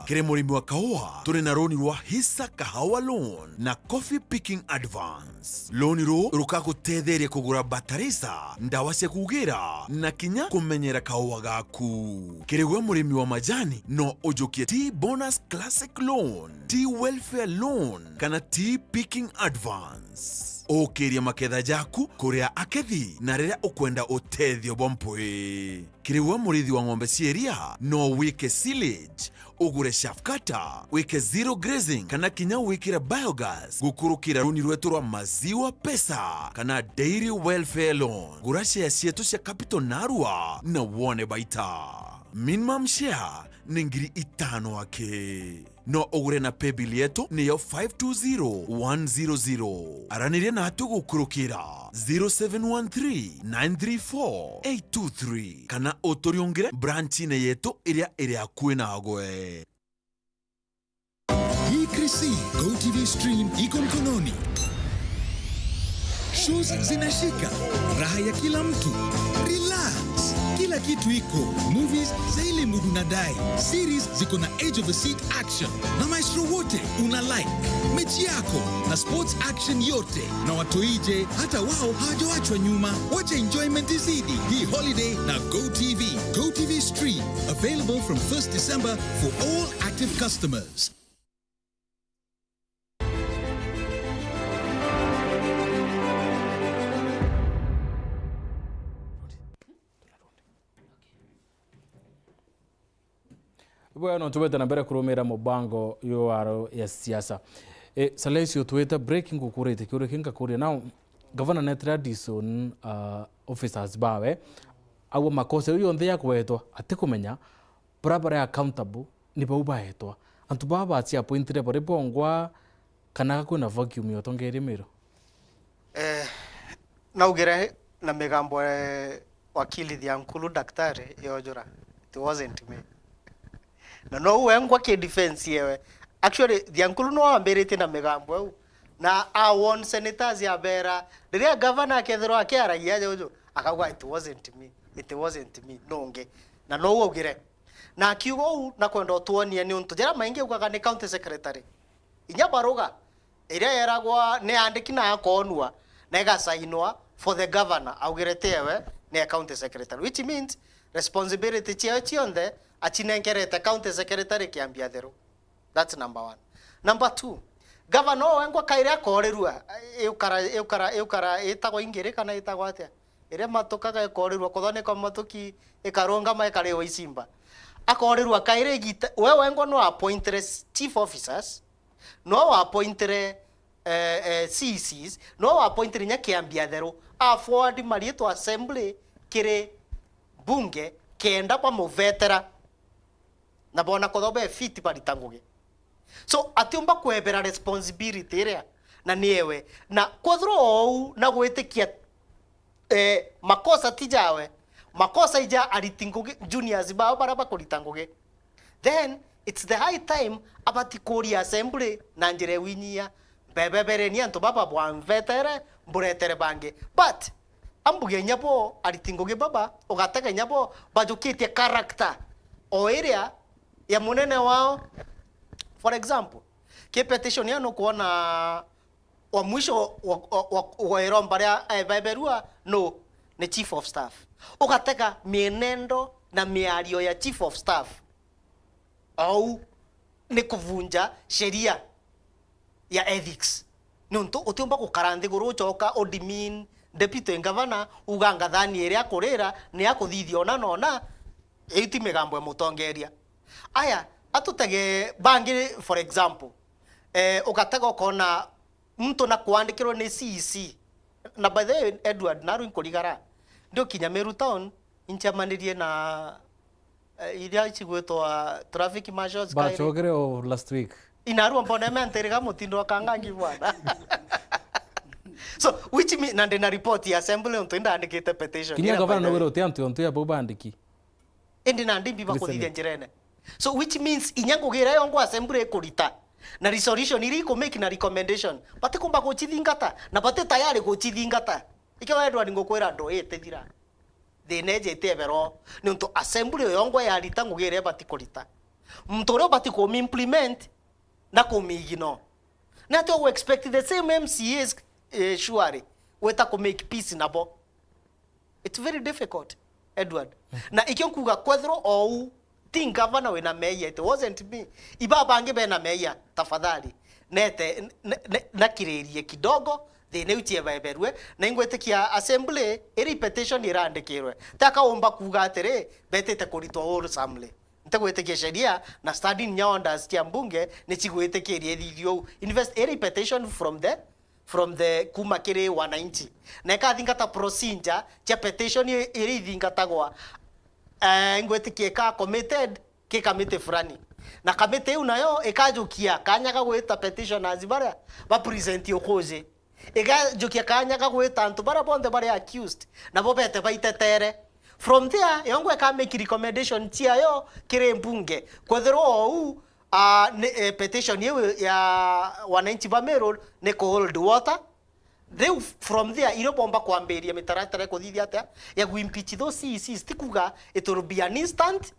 Kiri murimi wa kaua, turi na runi rwa Hisa Kahawa Loan na Coffee Picking Advance. Loan ruu rukagutetheria kugura batarisa, ndawa cia kugira, na kinya kumenyera kaua gaku. Kiri gwe murimi wa majani, no ujukie Tea Bonus Classic Loan, Tea Welfare Loan, kana Tea Picking Advance. Ukiria maketha jaku kuria akethi na riria ukwenda utethio bwa mpwi. Kiri gwe murithi wa ng'ombe cia iria, no wike silage, ugure shaft cutter, wike zero grazing, kana kinya wikire biogas gukurukira runi rwetu rwa Maziwa Pesa kana Dairy Welfare Loan. Gura shares cietu cia capital narua na wone baita. Minimum share ni ngiri itano aki. No ugure na paybill yetu niyo five two zero one zero zero. Araniria natu gukurukira zero seven one three nine three four eight two three kana uturiungire branchine yetu iria iri akui nagwe. Hii Chrissy, Go T V stream iko mkononi. Shows zinashika, raha ya kila mtu. Relax, kila kitu iko. Movies za ile mood unadai. Series ziko na edge of the seat action. Na maestro wote una like. Mechi yako na sports action yote. Na watoije, hata wao hawajaachwa nyuma. Wacha enjoyment izidi hii holiday na Go T V. Go T V stream, available from first December for all active customers. Bwega, no tubete na mbere kurumira mubango uyu waru ya siasa. E, Salesio, twite break, ngukurite kiuria kingi ngakuria. Now, gavana netire Addison, uh, officers bawe, agwe makosa jau yonthe yakwetwa, atikumenya, baria bari accountable ni bau baetwa. Antu baa baci appointire bari bongwa, kana ga kwina vacuum ya utongeria Meru? Eh, naugire na migambo, eh, wakili Thiankulu daktari yojura. It wasn't me. Na no wengwa ki defense yewe. Actually, Thiankulu no ambiritie na migambo eu. Na a warn senators abera, riria governor akethirwa akiaragia aja uju, akauga, "It wasn't me. It wasn't me. Nungi." Na no augire. Na akiuga uu, na kwenda utwonia niuntu jaria maingi augaga ni county secretary. Inya baruga, iria yeragwa ni andiki na akonua, na igasainwa for the governor, augire ti ewe, ni a county secretary. Which means, responsibility ciawe cionthe, acinenkerete county secretary Kiambi Atheru. That's number one. Number two, governor wengwa kairi akorirua, iukara, iukara, iukara, itagwa ingiri kana itagwa atia? Iria matukaga ikorirua, kuthoneka matuki ikarungama ikariwa icimba. Akorirua kairi igita, we wengwa no appointire chief officers, no appointire, eh, eh, C E Cs, no appointire inya Kiambi Atheru, a forward marietwa assembly kiri bunge kenda bamuvetera. Na bona kwethirwa be fit barita ngugi. So, atiumba kwebera responsibility iria, na ni ewe. Na kwethirwa ou na gwitikia, eh, makosa ti jawe, makosa ija ariti ngugi, juniors bao baria bakurita ngugi. Then, it's the high time abati kuria assembly na njira iwinyia. Mbebebereni antu baba bwamvetere, mburetere bangi. But, ambuge inya bo, ariti ngugi baba, ugatega inya bo, bajukitie character o iria ya munene wao. For example, ki petition ya nukwona wa mwisho wa, wa, wa, wa iromba ria ebeberua no ni chief of staff. Ugatega mienendo na miario ya chief of staff. Au ni kuvunja sheria ya ethics. Niuntu utiumba gukara nthiguru ucoka u demean deputy governor, uga ngathani iria akurira ni akuthithia ona na ona, iu ti migambo ya mutongeria. Aya, atutege bangi, for example, eh, ugatega ukona muntu na kwandikirwa ni C E C. Na by the way, Edward, naru inkurigara, ndiukinya Meru town, incemanirie na, eh, iria cigwitwa traffic marshals kairi. Bacokere o last week. Inarua mbone mentiriga mutindo wa kangangi bwana. So, which mean, na ndina report ya assembly untu indandikite petition. Kinya iria gavana by the way, nogwira uti antu ontu ya bau bandiki. Indi nandi mbi bakuthithia njirene. So, which means, inya ngugi iria yongwa assembly ikurita, na resolution iria ikumake na recommendation, batikumba gucithingata, na bati tayari gucithingata. Ikio Edward ngukwira ndo itithira. Thina iji itebero, niuntu assembly yongwa yarita ngugi iria ibati kurita. Muntu uria ubati kumiimplement na kumiignore. Ni atia ugu expect the same M C As, eh, surely, gwita kumake peace nabo? It's very difficult, Edward. Na ikio nkuga kwethirwa ou ti ngavana wina meeyia, it wasn't me. Iba bangi bena meeyia, tafadhali, nete, ne, ne, nakiririe kidogo, thina iu ciebeberue, na ingwitikia assembly, iri petition irandikirwe. Takaumba kuuga atiri, betite kuritwa wholesomely. Tigwitikia sheria na standing orders cia mbunge ni cigwitikiria ithithio uu. Invest iri petition from the, from the, kuma kiri wananchi. Na ikathingata procedure cia petition i-, iria ithingatagwa, eh, ngwitikia ika committed ki kamiti fulani. Na kamiti iu nayo ikajukia kanya ga gwita petitioners baria ba present ukuji. Igajukia kanya ga gwita antu baria bonthe bari accused, nabo bete baitetere. From there, yongwa ika make recommendation ciayo kiri mbunge. Kwethirwa ou, ah, ni, eh, petition iu ya wananchi ba Meru ni ku hold water. Riu from there, irio bomba kwambiria mitaratara ikuthithia atia ya gu impeach those C E Cs, ti kuga it will be an instant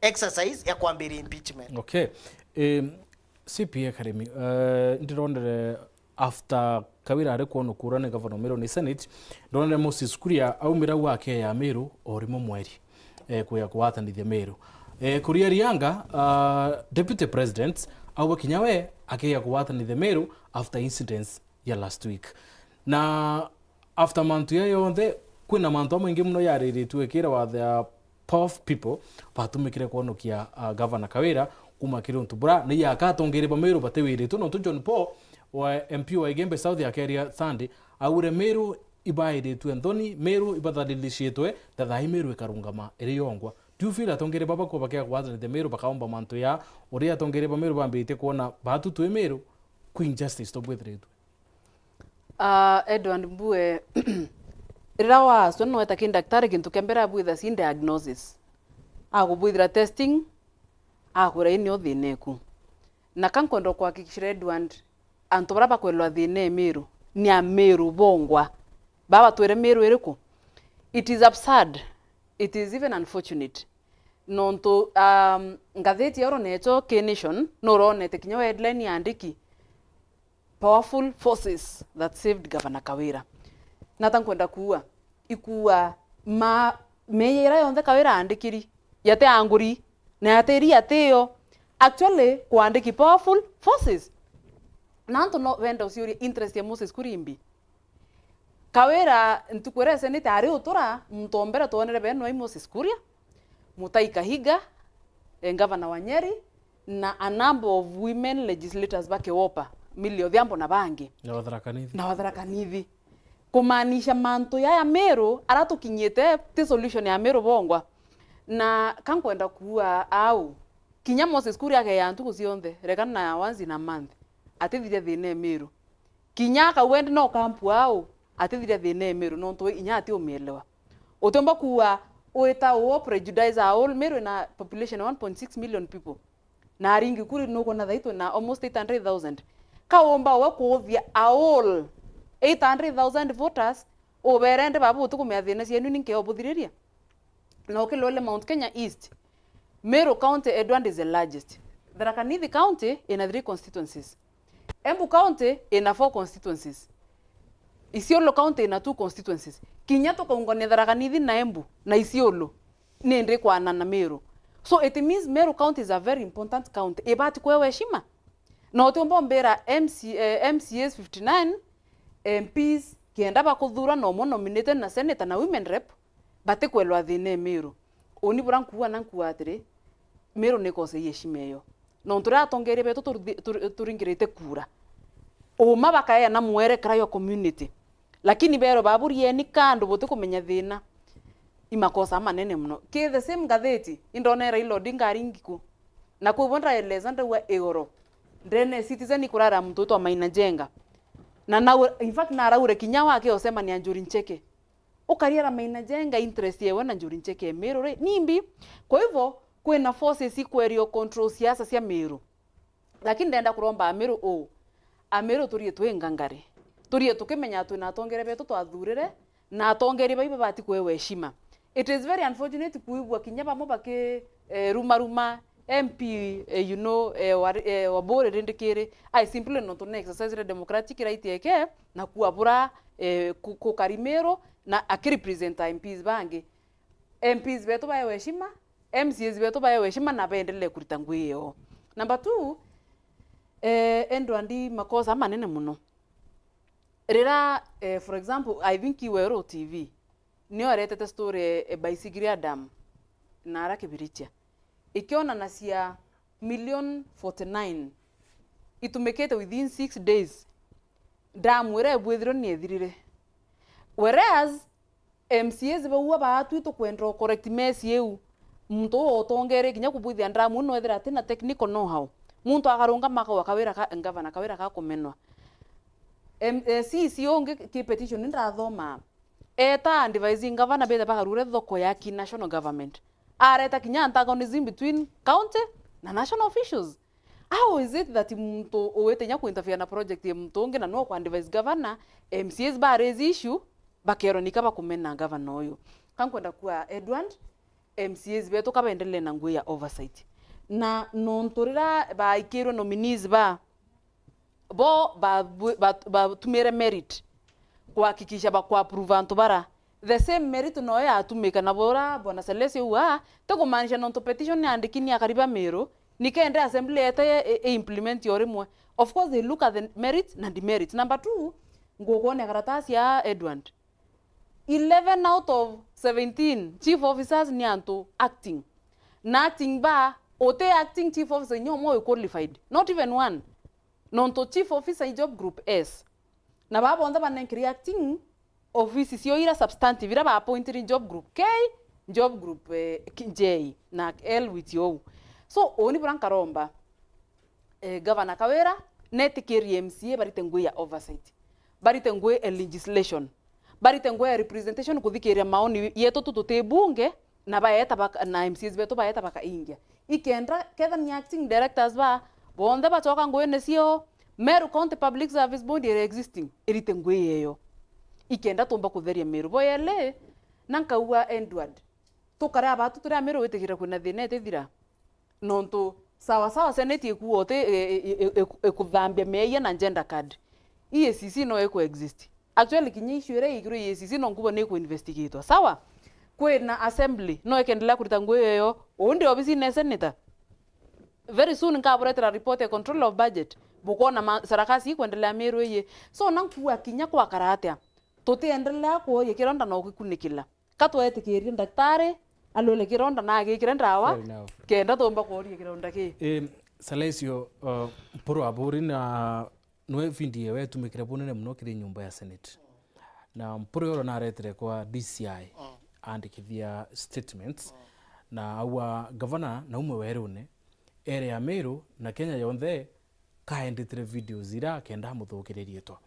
exercise ya kwambiria impeachment. Okay. Um, C P A Karimi, uh, ndironere after Kawira ari kwonwa kura ni governor Meru ni Senate, ndonere Moses Kuria aumira au akeya Meru o rimwe mweri, eh, kuya kugwatanithia Meru. Eh, Kuria Rianga, uh, Deputy President, auga kinya we akeya kugwatanithia Meru after incidents ya last week. Na after mantu ya yonthe, kwina mantu amaingi muno yariritue kira wathe ya powerful people batumikire kwonokia, uh, Governor Kawira kuma kiri untu bura ni yaka atongeria ba Meru batiwiritwe, nontu John Paul wa M P wa Igembe South akeria Sunday, aure Meru ibairitwe nthoni, Meru ibathalilishitwe, thathai Meru ikarungama iri yongwa. Do you feel atongeria baba kuba bakia kugwatanithia Meru bakaomba mantu ya uria atongeria ba Meru bambitie kwona batu twi Meru, kwi injustice tubwithiritwe? Ah, Edward Mbue, rira waaswa nweta ki ndaktari, kintu kia mbere abwitha si diagnosis. Akubwithira testing, akwira ii nio thina eku. Na ka nkwenda kuhakikishira Edward, antu baria bakwelwa thina e Meru, ni a Meru bongwa. Baba twire Meru iriku? It is absurd. It is even unfortunate. Nontu, um, ngathiti ya oro necho K Nation, nuronete kinya we headline yaandiki, "Powerful forces that saved Governor Kawira." Nata nkwenda kuua, ikuua ma, meeyia iria yonthe Kawira aandikiri, yate anguri, na yate iri yatio. Actually, kwaandiki powerful forces. Na antu no benda uciuria interest ya Moses Kuria imbi. Kawira ntuku iria ecenete ari utura, muntu o mbere twonere beno ai Moses Kuria, Mutai Kahiga, eh, ngavana wa Nyeri, na a number of women legislators ba Kiwopa, Milly Odhiambo na bangi. Na Watharaka Nithi. Na Watharaka Nithi. Kumaanisha mantu yaya Meru, ara tukinyite, ti solution ya Meru bongwa. Na ka nkwenda kuua au, kinya Moses Kuria ageya ntuku cionthe, rekana na once in a month, atithiria thina e Meru. Kinya akauga indi no camp au, atithiria thina e Meru, nontu we inya atiumielewa. Utiumba kuua wita uo prejudice a all, Meru ina population ya one point six million people. Na aringi kuri nukwona thai twina almost eight hundred thousand. Kaumba we kuuthia a all eight hundred thousand voters, ubere ndi baba utikumenya thina cienu ni nkio buthiriria? Na ukilole Mount Kenya East, Meru County, Edward, is the largest. Tharaka Nithi County ina three constituencies. Embu County ina four constituencies. Isiolo County ina two constituencies. Kinya tukaungania Tharaka Nithi na Embu na Isiolo, ni ndi kwanana Meru. So it means Meru County is a very important county. Ibati kwewa heshima. Na utiumba umbira M C, eh, M C As fifty nine, M Ps kenda bakuthura na umwe nominated na senator na women rep, batikwelwa thina e Meru. Uni bura nkuua na nkuua atiri, Meru nikosei heshima iyo. Nontu riria atongeria betu turi-, turi-, turingirite kura, uma bakaeana mwerekera yo community. Lakini beerwa baburieni kando butikumenya thina. I makosa manene muno. Ki the same ngathiti, indonera Raila Odinga ari ngiku. Na kwou ndaeleza ndaua igoro. Ndene Citizen ikurara muntu witwa Maina Njenga. Na nau-, in fact, naraure kinya wake ucemania Njuri Ncheke. Ukariera Maina Njenga interest yewe na Njuri Ncheke e Meru ri? Nimbi? Kwa hivyo, kwina forces ikwerio control siasa cia Meru. Lakini ndenda kuromba Ameru uu. Ameru turie twi ngangari. Turie tukimenya twina atongeria betu twathurire, na atongeria bau babati kwewa heshima. It is very unfortunate kuigua kinya bamwe baki, eh, ruma ruma M P, eh, you know, eh, wa, eh, wa Buri rindi kiri. I simply nontu ni exercise democratic right yake, na kuabura, eh, ku-, kukari Meru, na akirepresenta M Ps bangi. M Ps betu baewe heshima, M C As betu baewe heshima na baendelee kurita ngui yao. Number two, eh, Edward, makosa manene muno. Rira, eh, for example, I think Weru T V nio aretete story e Baisigiri Adam na ara Kibirichia. ikionanacia million forty nine itumikite within six days, ndamu iria ibwithirwe ni ithirire. Whereas, M C As bau baatwi tukwenda u correct mess iu, muntu uu utongerie kinya kubwithia ndamu ino ethira atina technical know-how, muntu akarungama akauga, "Kawira ka, ngavana, kawira ka kumenwa." M-, eh, C C ungi ki petition ni ndathoma, eta advise ngavana bithe bakarure thoko ya ki national government. Areta kinya antagonism between county na national officials. How is it that muntu uwite nya kuinterfere na project ya muntu ungi na no kwa advise governor, M C As ba raise issue, bakerwa nika bakumena governor uyu? Ka nkwenda kuwa Edward, M C As betu kabendelee na ngui ya oversight. Na nontu rira baikirwe nominees ba bo ba-, ba-, batumire merit kuhakikisha ba-, kuapprove antu bara, the same merit noyo yatumika na bura bwana Celesio uga, ti kumaanisha nontu petition ni andiki ni akari ba Meru, nikenda assembly yete i-, i-, implement o rimwe. Of course, they look at the merit na demerit. Number two, ngukwonea karatasi ya Edward. Eleven out of seventeen chief officers ni antu acting. Na acting ba, uti acting chief officer inya umwe wi qualified. Not even one. Nontu chief officer i job group S. Na baa bonthe banenkiri acting office cio ira substantive, ira ba appointed job group K, job group, eh, K-, J, na L with ou. So, uni bura nkaromba, eh, Governor Kawira, netikirie M C A barite ngui ya oversight, barite ngui ya legislation, barite ngui ya representation, kuthikiria maoni yetu tu tuti bunge, na baeta baka-, na M C As betu baeta bakaingia. Ikenda, ketha ni acting directors ba, bonthe bachoka nguine cio, Meru County Public Service Board iri existing, irite ngui yeyo. Ikenda tumba kutheria Meru. Bo yele, na nkaua Edward, tukare abatu turi a Meru witikira kwina thina itithira. Nontu sawa sawa Senate ikuuga uti, e, e, e, e, ikuthambia meeyia na gender card. E A C C no iku exist. Actually, kinya issue iria igirwe E A C C no nkubo ni iku investigatwa. Sawa? Kwina assembly no ikendelea kurita ngui yeyo. Undi obisine ya senator. Very soon nkaburetera report ya control of budget. Bukona ma-, sarakasi ikwendelea Meru iyi. So, na nkuuga kinya kwakara atia, tutiendelea kuoria kironda na ugikunikila. Ka twetikirie ndaktari alwele kironda na agikire ndawa, fair enough, kenda tumba kuoria kironda ki. Eh, Salesio, uh, Mpuru Aburi na nwe video yewe etumikire bunene muno kiri nyumba ya Senate. Na Mpuru oro naretire kwa D C I, mm, andikithia statements, mm, na aua gavana na umwe werune, ere ya Meru na Kenya yonthe kaendetire videos ira kenda amuthukiririe ritwa.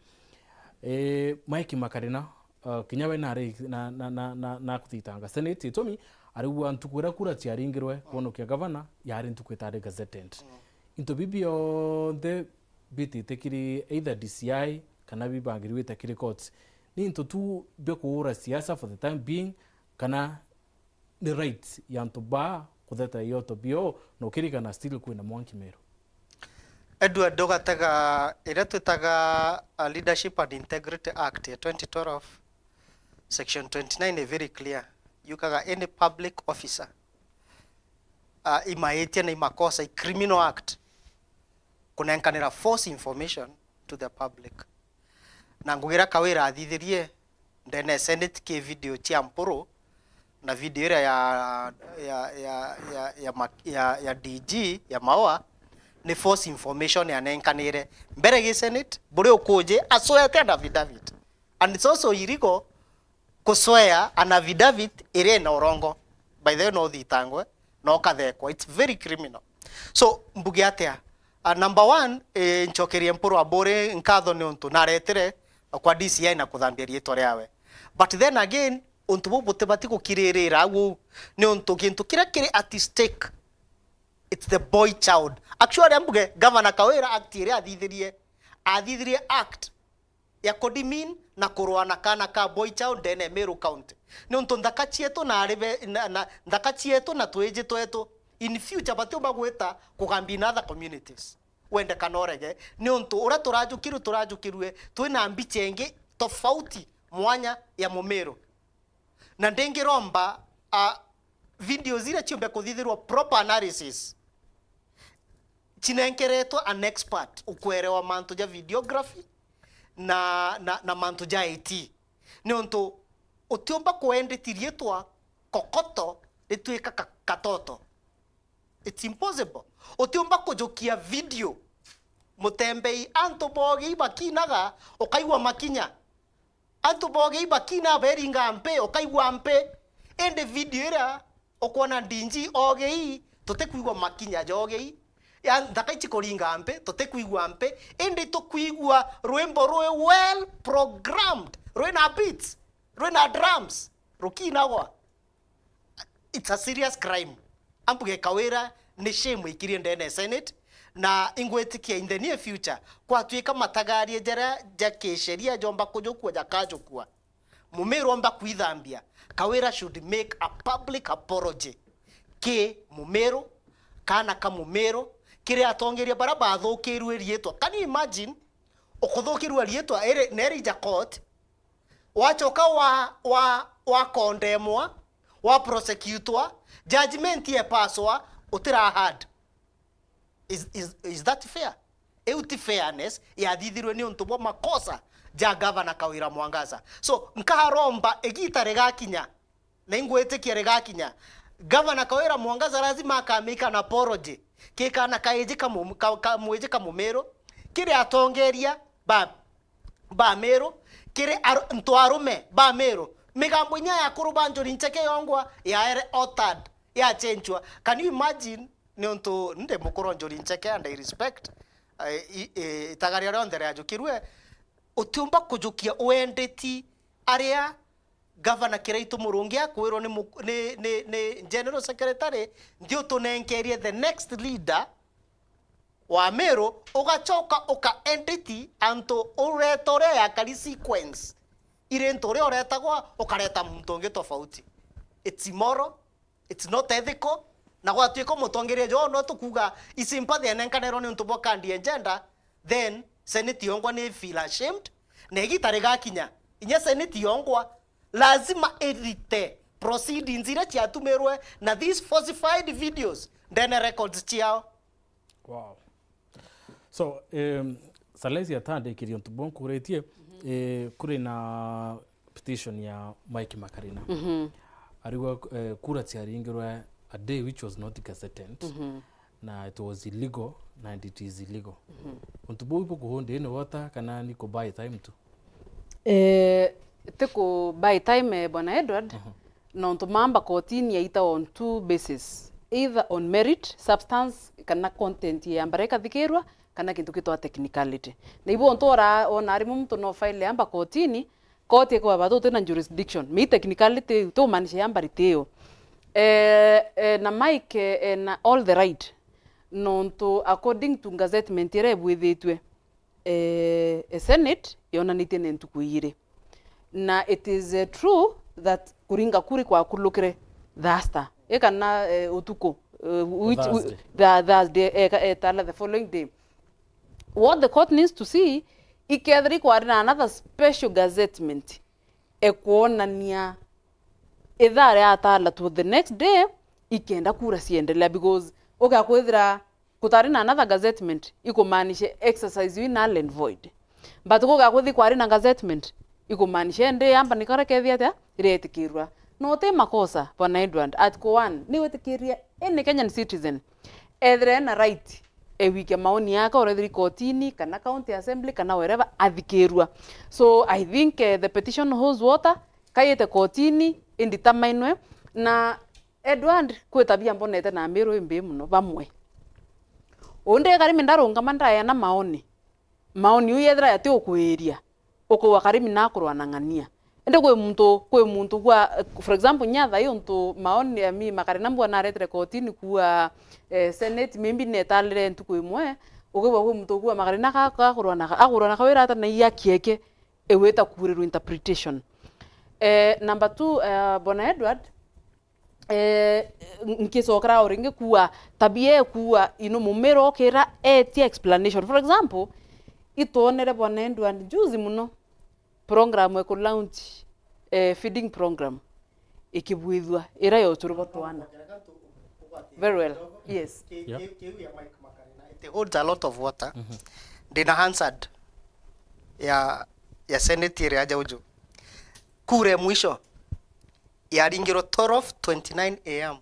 Eh, Mike Makarina, uh, kinya we nari na, na, na, na, na kuthitanga Senate, itumi arigua ntuku iria kura ciaringirwe kwonokia gavana yari ntuku itari gazetted. Mm. Into biu bionthe bitite kiri either D C I kana bibangirwite kiri courts. Ni into tu bia kuura siasa for the time being, kana ni right ya antu baa kutheta ioto bio, na ukirikana still kwina mwanki Meru? Edward, ugatega iria twitaga, uh, Leadership and Integrity Act ya twenty twelve, section twenty-nine is very clear. Yukaga any public officer, uh, imaitia na imakosa, i criminal act, kunenkanira false information to the public. Na ngugi iria Kawira athithirie ndene ya Senate ki video cia Mpuru na video iria ya, ya, ya, ya, ya, ma-, ya, ya D G ya Maua, ni false information yanenkanire mbere gi Senate, buri ukuji aswete an affidavit. And it's also illegal kuswea an affidavit iria ina urongo. By the way, no uthitangwe, no ukathekwa. It's very criminal. So, mbuge atia? Uh, number one, eh, nchokerie Mpuru Aburi nkatho ni untu naretire kwa D C I na kuthambia riitwa riawe. But then again, untu buu butibati gukiririra au, ni untu gintu kiria kiri at stake, it's the boy child. Actually, ambuge, Governor Kawira act iria athithirie, athithirie act ya kudemean na kurua na kaana ka boy child ndene ya Meru County. Niuntu nthaka cietu na aribe, na, na, nthaka cietu na twiji twetu, in future batiumba gwita kugambia in other communities. Wende kana urege, niuntu uria turajukirwe, turajukirwe twina mbicha ingi tofauti mwanya ya Mumiru. Na ndingiromba, a, videos iria ciumbe kuthithirwa proper analysis, cinenkeretwe an expert ukwerewa mantu ja videography na, na, na mantu ja I T. Niuntu utiumba kuendeti riitwa kokoto ritwika ka-, katoto. It's impossible. Utiumba kujukia video mutembei antu bogei bakinaga, ukaigua makinya. Antu bogei bakina beringa mpi, ukaigua mpi. Indi video iria ukwona D G ogei, tutikwigua makinya jogei. Ya nthaka ici kuringa mpi, tutikwigua mpi. Indi tukwigua rwimbo rwi well programmed, rwina beats, rwina drums, rukinagwa. It's a serious crime. Ambuge Kawira ni shame ikirie ndene ya Senate, na ingwitikia in the near future, kwatuika matagarie jaria ja kisheria jomba kujukua, jakajukua, Mumiru omba kwithambia, Kawira should make a public apology ki Mumiru, kana ka Mumiru, kiri atongeria bara bathukirue riitwa. Can you imagine ukuthukirua riitwa iri, neri ja court, wachoka wa, wa, wa condemnwa, wa prosecutwa, judgment epaswa, utira heard. Is, is, is that fair? Iu ti fairness yathithirwe ni untu bwa makosa ja Governor Kawira Mwangaza. So, nkaromba igita rigakinya, na ingwitikia rigakinya, Governor Kawira Mwangaza lazima akamake an apology ki kana kaiji ka mu-, ka, ka mwiji ka Mumiru, kiri atongeria ba, ba Miru, kiri ar-, ntwarume ba Miru. Migambo inya ya akuru ba Njuri Ncheke yongwa yaere altered, yachenjwa. Can you imagine? Niuntu ndi mukuru Njuri Ncheke and I respect, eh, i-, eh, itagaria rionthe riajukirue, utiumba kujukia uendeti aria Gavana Kiraitu Murungi akwirwo ni mu-, ni, ni, ni General Secretary, nthi utunenkerie the next leader wa Miru, ugachoka ukaenditi antu ureta uria yakari sequence. Iri ntu uria uretagwa, ukareta muntu ungi tofauti. It's immoral, it's not ethical, na gwatuika mutongeria jo no tukuga isympathy enenkanerwo ni untu bwa kandi agenda, then Senate yongwa ni feel ashamed, na igita rigakinya, inya Senate yongwa lazima irite proceedings iria ciatumirwe na these falsified videos ndene records ciao. Wow. So, um, Salesi atandikirie untu buu nkuritie, eh, kuri na petition ya Mike Makarina. Arigwa, eh, kura ciaringirwe a day which was not gazetted, na it was illegal, and it is illegal. Untu buu ibukuhundi ni wota kana ni ku buy time tu? Eh, ti ku buy time, eh, Bwana Edward, nontu mamba kotini yaita on two bases, either on merit, substance, kana content ya mbara ikathikirwa, kana kintu kitwa technicality. Na ibo untu ora, ona rimwe muntu no file amba kotini, koti ikwaba tuti na jurisdiction. Mi technicality iu, tumaanisha ya mbari ti yo. Eh, eh, na Mike, eh, na all the right, nontu according to gazettement iria ibwithitue, eh, e Senate yonanitie ni ntuku iiri. Na it is, eh, true that kuringa kuri kwakulukire Thursday, e kana, eh, utuku, eh, which, Thursday. Tha-, Thursday, eh, ka-, eh, tala the following day. What the court needs to see, ikethira ikwari na another special gazettement ekwonania ithaa ria atala to the next day, ikenda kura ciendelea, because ugakwithira kutari na another gazettement, ikumaanisha exercise iu null and void. But kugakuthi kwari na gazettement, ikumaanisha indi yamba nikara kethi atia iretikirwa. No ti makosa, Bwana Edward, Article one ni witikiria any Kenyan citizen ethire ena right ewikia maoni yake, orethiri kotini, kana county assembly, kana wherever, athikirua. So I think, eh, the petition holds water, kaiyite kotini, inditamainwe, na Edward, kwi tabia mbonete na Amiru imbii mono, bamwe. Undi karimi ndarungama ndaeana maoni. Maoni uu yethira yati ukwiria, ukauga karimi nakurwa na ng'ania. Indi kwi muntu, kwi muntu kwa, for example, nya thaai untu maoni, I mean, Makarina mbua naretire kotini kuua, eh, Senate, maybe netalire ntuku imwe, ukigua kwi muntu ukuua Makarina ka-, kakurwa na, akurwa na Kawira ata na iya kieke, igwita kuurirwa interpretation. Eh, number two, eh, Bwana Edward, eh, nkicokera o ringi kuua tabia e kuua ino mumira ukira etia explanation. For example, itwonere Bwana Edward juzi muno program eku launch, eh, feeding program ikibwithua ira ya ucuru bwa twana. Very well. Yes. Yeah. It holds a lot of water. Ndina Hansard ya, ya Senate iria ya Jauju. Kura ya mwisho yaringirwo twelve twenty-nine A M.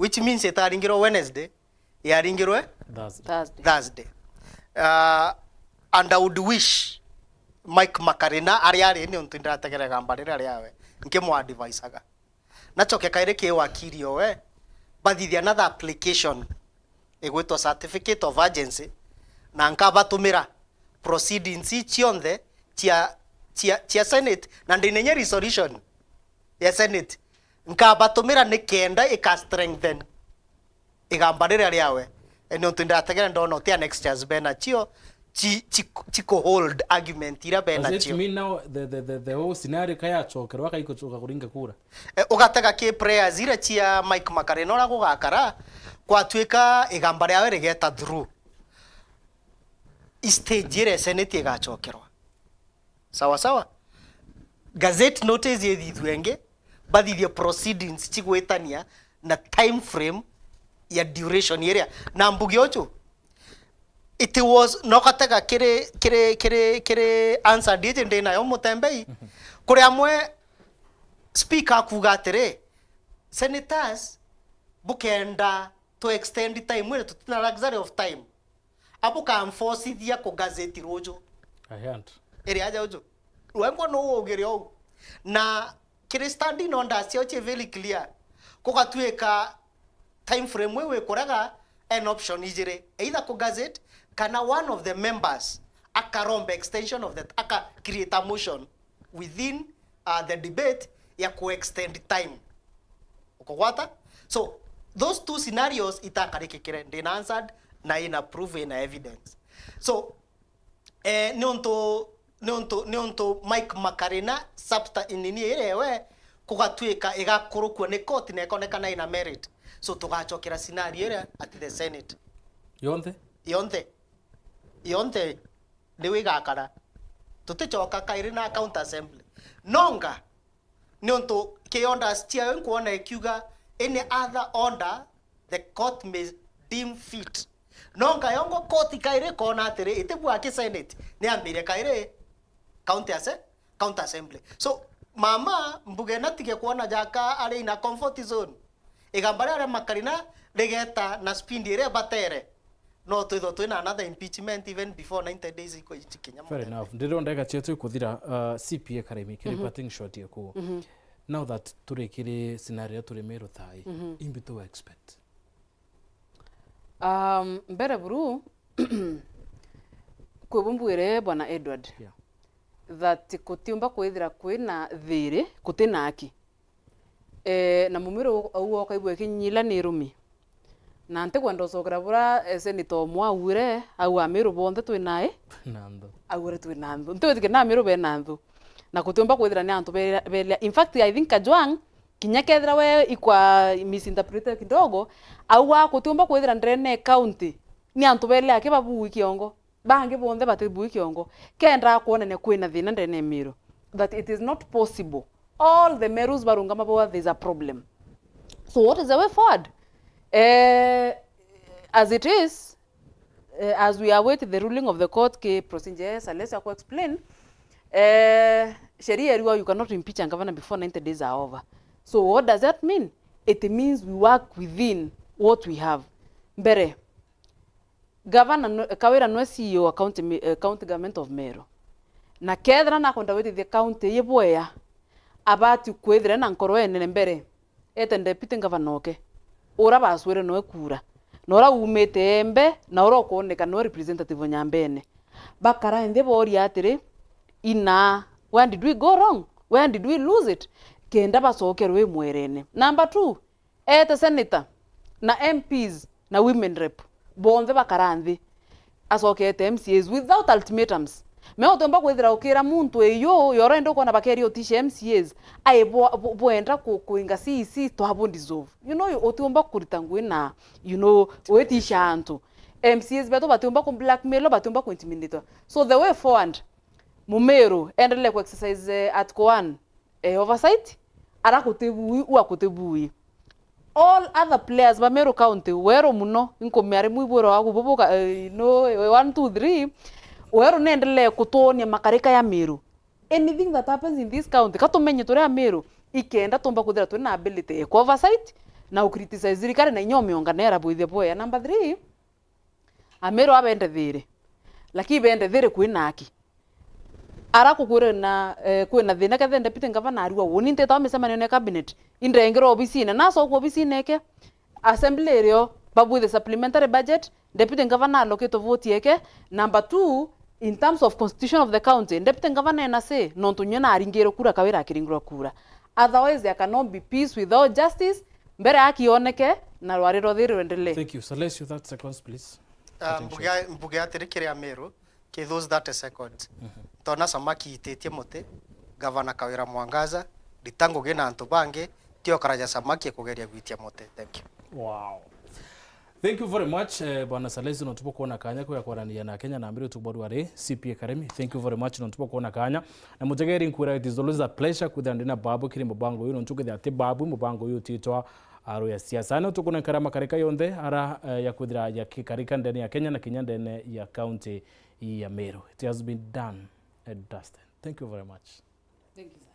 which means itaringirwe Wednesday, yaringirwe Thursday. Thursday. Thursday. Uh, and I would wish Mike Makarina ari ari, niuntu ndirategera igamba riria riawe, nkimu advisaga. Nacoke kairi ki wakiri owe, bathithia another application igwitwa certificate of urgency, na nkabatumira proceedings ii cionthe cia, cia, cia Senate, na ndinenye resolution ya Senate, nkabatumira nikenda ika strengthen igamba riria riawe. E, niuntu ndategere ndona uti annexures benacio, ci, ci, ci ku hold argument iria Does it benacio. Mean now the, the, the, the whole scenario kayacokerwa kaikucoka kuringa kura? E, ugatega ki prayers iria cia Mike Makarina uria gugakara, kwatuika igamba riawe rigeta through, i stage iria Senate igacokerwa. Sawa sawa. Gazette notice ithithue ingi, bathithie proceedings cigwitania na time frame ya duration iria. Na mbuge uju, it was, nogatega kiri, kiri, kiri, kiri answered iji ndinayo Mutembei, kuri amwe speaker akuga atiri, senators, bukenda to extend time iria, tutina luxury of time, abukamforcithia ku gazette ruju. I can't. Iri aja uju. Wengwa no ugire ou. Na kiri standing orders ciao ci very clear. Kugatuika time frame iu ikuraga an option ijiri. Either ku gazette kana one of the members akaromba extension of that, aka create a motion within uh, the debate ya ku extend time. Ukugwata? So, those two scenarios itakarikikire, ndina answered na ina proof, ina evidence. So, eh, niuntu, niuntu, niuntu Mike Makarina substa-, nini iria ewe kugatuika igakurukua ni court na ikonekana ina merit. So, tugacokera scenario iria at the Senate. Yonthe? Yonthe. Yonthe niu igakara. Tuticoka kairi na county assembly. Nonga, niuntu ki orders ciayo nkwona ikiuga any other order the court may deem fit. Nonga yongo court kairi ikona atiri, itibua ki Senate, niambire kairi county asse-, county assembly. So, mama, mbuge natige kwona jaka ari in a comfort zone. Igamba riria Makarina rigeta na speed iria batere, no twithwe twina another impeachment even before ninety days iko ikinya. Fair enough. Ndirona ndagika cietu ikuthira, uh, C P A Karemi, kiri parting shot yaku. Now that turi kiri scenario turi Meru thaa ii, imbi tu expect? Um, mbere buru, kwi bumbwire Bwana Edward, Yeah. that kutiumba kwithira kwina thiri, kutina aki. Eh, na mumiru au woka igwe kinyila ni rumi. Na ntikwenda ucokera bura, eh, senator umwe augire, au Amiru bonthe twi nae, Na nthu. augire twi na nthu. Ntiwitike na Amiru be na nthu. Na kutiumba kwithira ni antu belia, belia. In fact, I think Kajwang', kinya kethira we ikwa misinterpreted kidogo, auga kutiumba kwithira ndene county ni antu belia aki babui kiongo. Bangi bonthe batibui kiongo. Kenda kwonania kwina thina ndene ya Miru. That it is not possible. All the Merus barungama bauga there's a problem. So what is the way forward? Eh, as it is, eh, as we await the ruling of the court, ki procedure ya Salesio ku explain, eh, sheria iriuga you cannot impeach a governor before ninety days are over. So what does that mean? It means we work within what we have. Mbere, Gavana nwe-, Kawira nwe C E O wa county mi-, eh, county government of Meru. Na kethira nakwenda gwitithia county ii bwea, abati kwithira na nkoro enene mbere, ete deputy governor oke, ura bacwire noe kura, na ura umite Embe, na ura ukwoneka noe representative o Nyambene. Bakara nthi boria atiri, ina, where did we go wrong? Where did we lose it? Kenda bacokerwe mwerene. Number two, ete senator na M Ps na women rep bonthe bakara nthi, acokete M C As without ultimatums. Me utiumba kwithira ukira muntu iyu yoro ende ukona bakeria utisha M C As, ai bwa-, bu-, bwenda ku-, kuinga C E C, twabo dissolve. You know, utiumba kurita ngui na, you know, witisha antu. M C As betu batiumba ku blackmail, batiumba ku intimidate. So the way forward, Mumiru endelee ku exercise, eh, article one, eh, oversight, ara kutibui, ua kutibui. All other players ba Meru County, weru muno, inkumia rimwe ibwira waku bubuka, eh, no, eh, one, two, three, weru nendelee kutuonia makarika ya Meru. Anything that happens in this county, katumenye turi a Meru, ikenda tumba kwithira turi na ability ya ku oversight, na u criticize thirikari na inya umionganera bwithie bwea. Number three, Ameru abendethire. Lakini bendethire kwina aki. Ara kukwira na, eh, kwina thina kethe deputy governor arua woni ntitawa micemanio ne cabinet. Indengera obisine. Nacoka obisine eke. Assembly irio babwithe supplementary budget. Deputy governor allocate vote eke. Number two, in terms of constitution of the county, deputy governor ena say, nontu nyo naringirwe kura Kawira akiringirwa kura. Otherwise, there cannot be peace without justice. Mbere aki yoneke na rwari rwa thiri rwendelee. Thank you. Salesio, thirty seconds, please. Ah, Attention. mbuge, mbuge atiri kiri Ameru, ki those thirty seconds. Mhm. Tona samaki ititie muti, Gavana Kawira Mwangaza, rita ngugi na antu bangi, ti okaraja samaki kugeria gwitia muti. Thank you. Wow. Thank you very much, eh, Bwana Salesi, nontu bwa kuona kanya kuya kwaraniria na Kenya na mbere utuku bwa rwari, C P A Karemi. Thank you very much, nontu bwa kuona kanya. Na mutegeri nkwira, it is always a pleasure kwithira ndina babu kiri mubango uyu, nontu kwithira ati babu mubango uyu utitwa aro ya siasa. Ano tukunengera makarika yonthe ara, eh, ya kwithira ya kikarika ndene ya Kenya na kinya ndene ya county ya Meru. It has been done and dusted. Thank you very much. Thank you.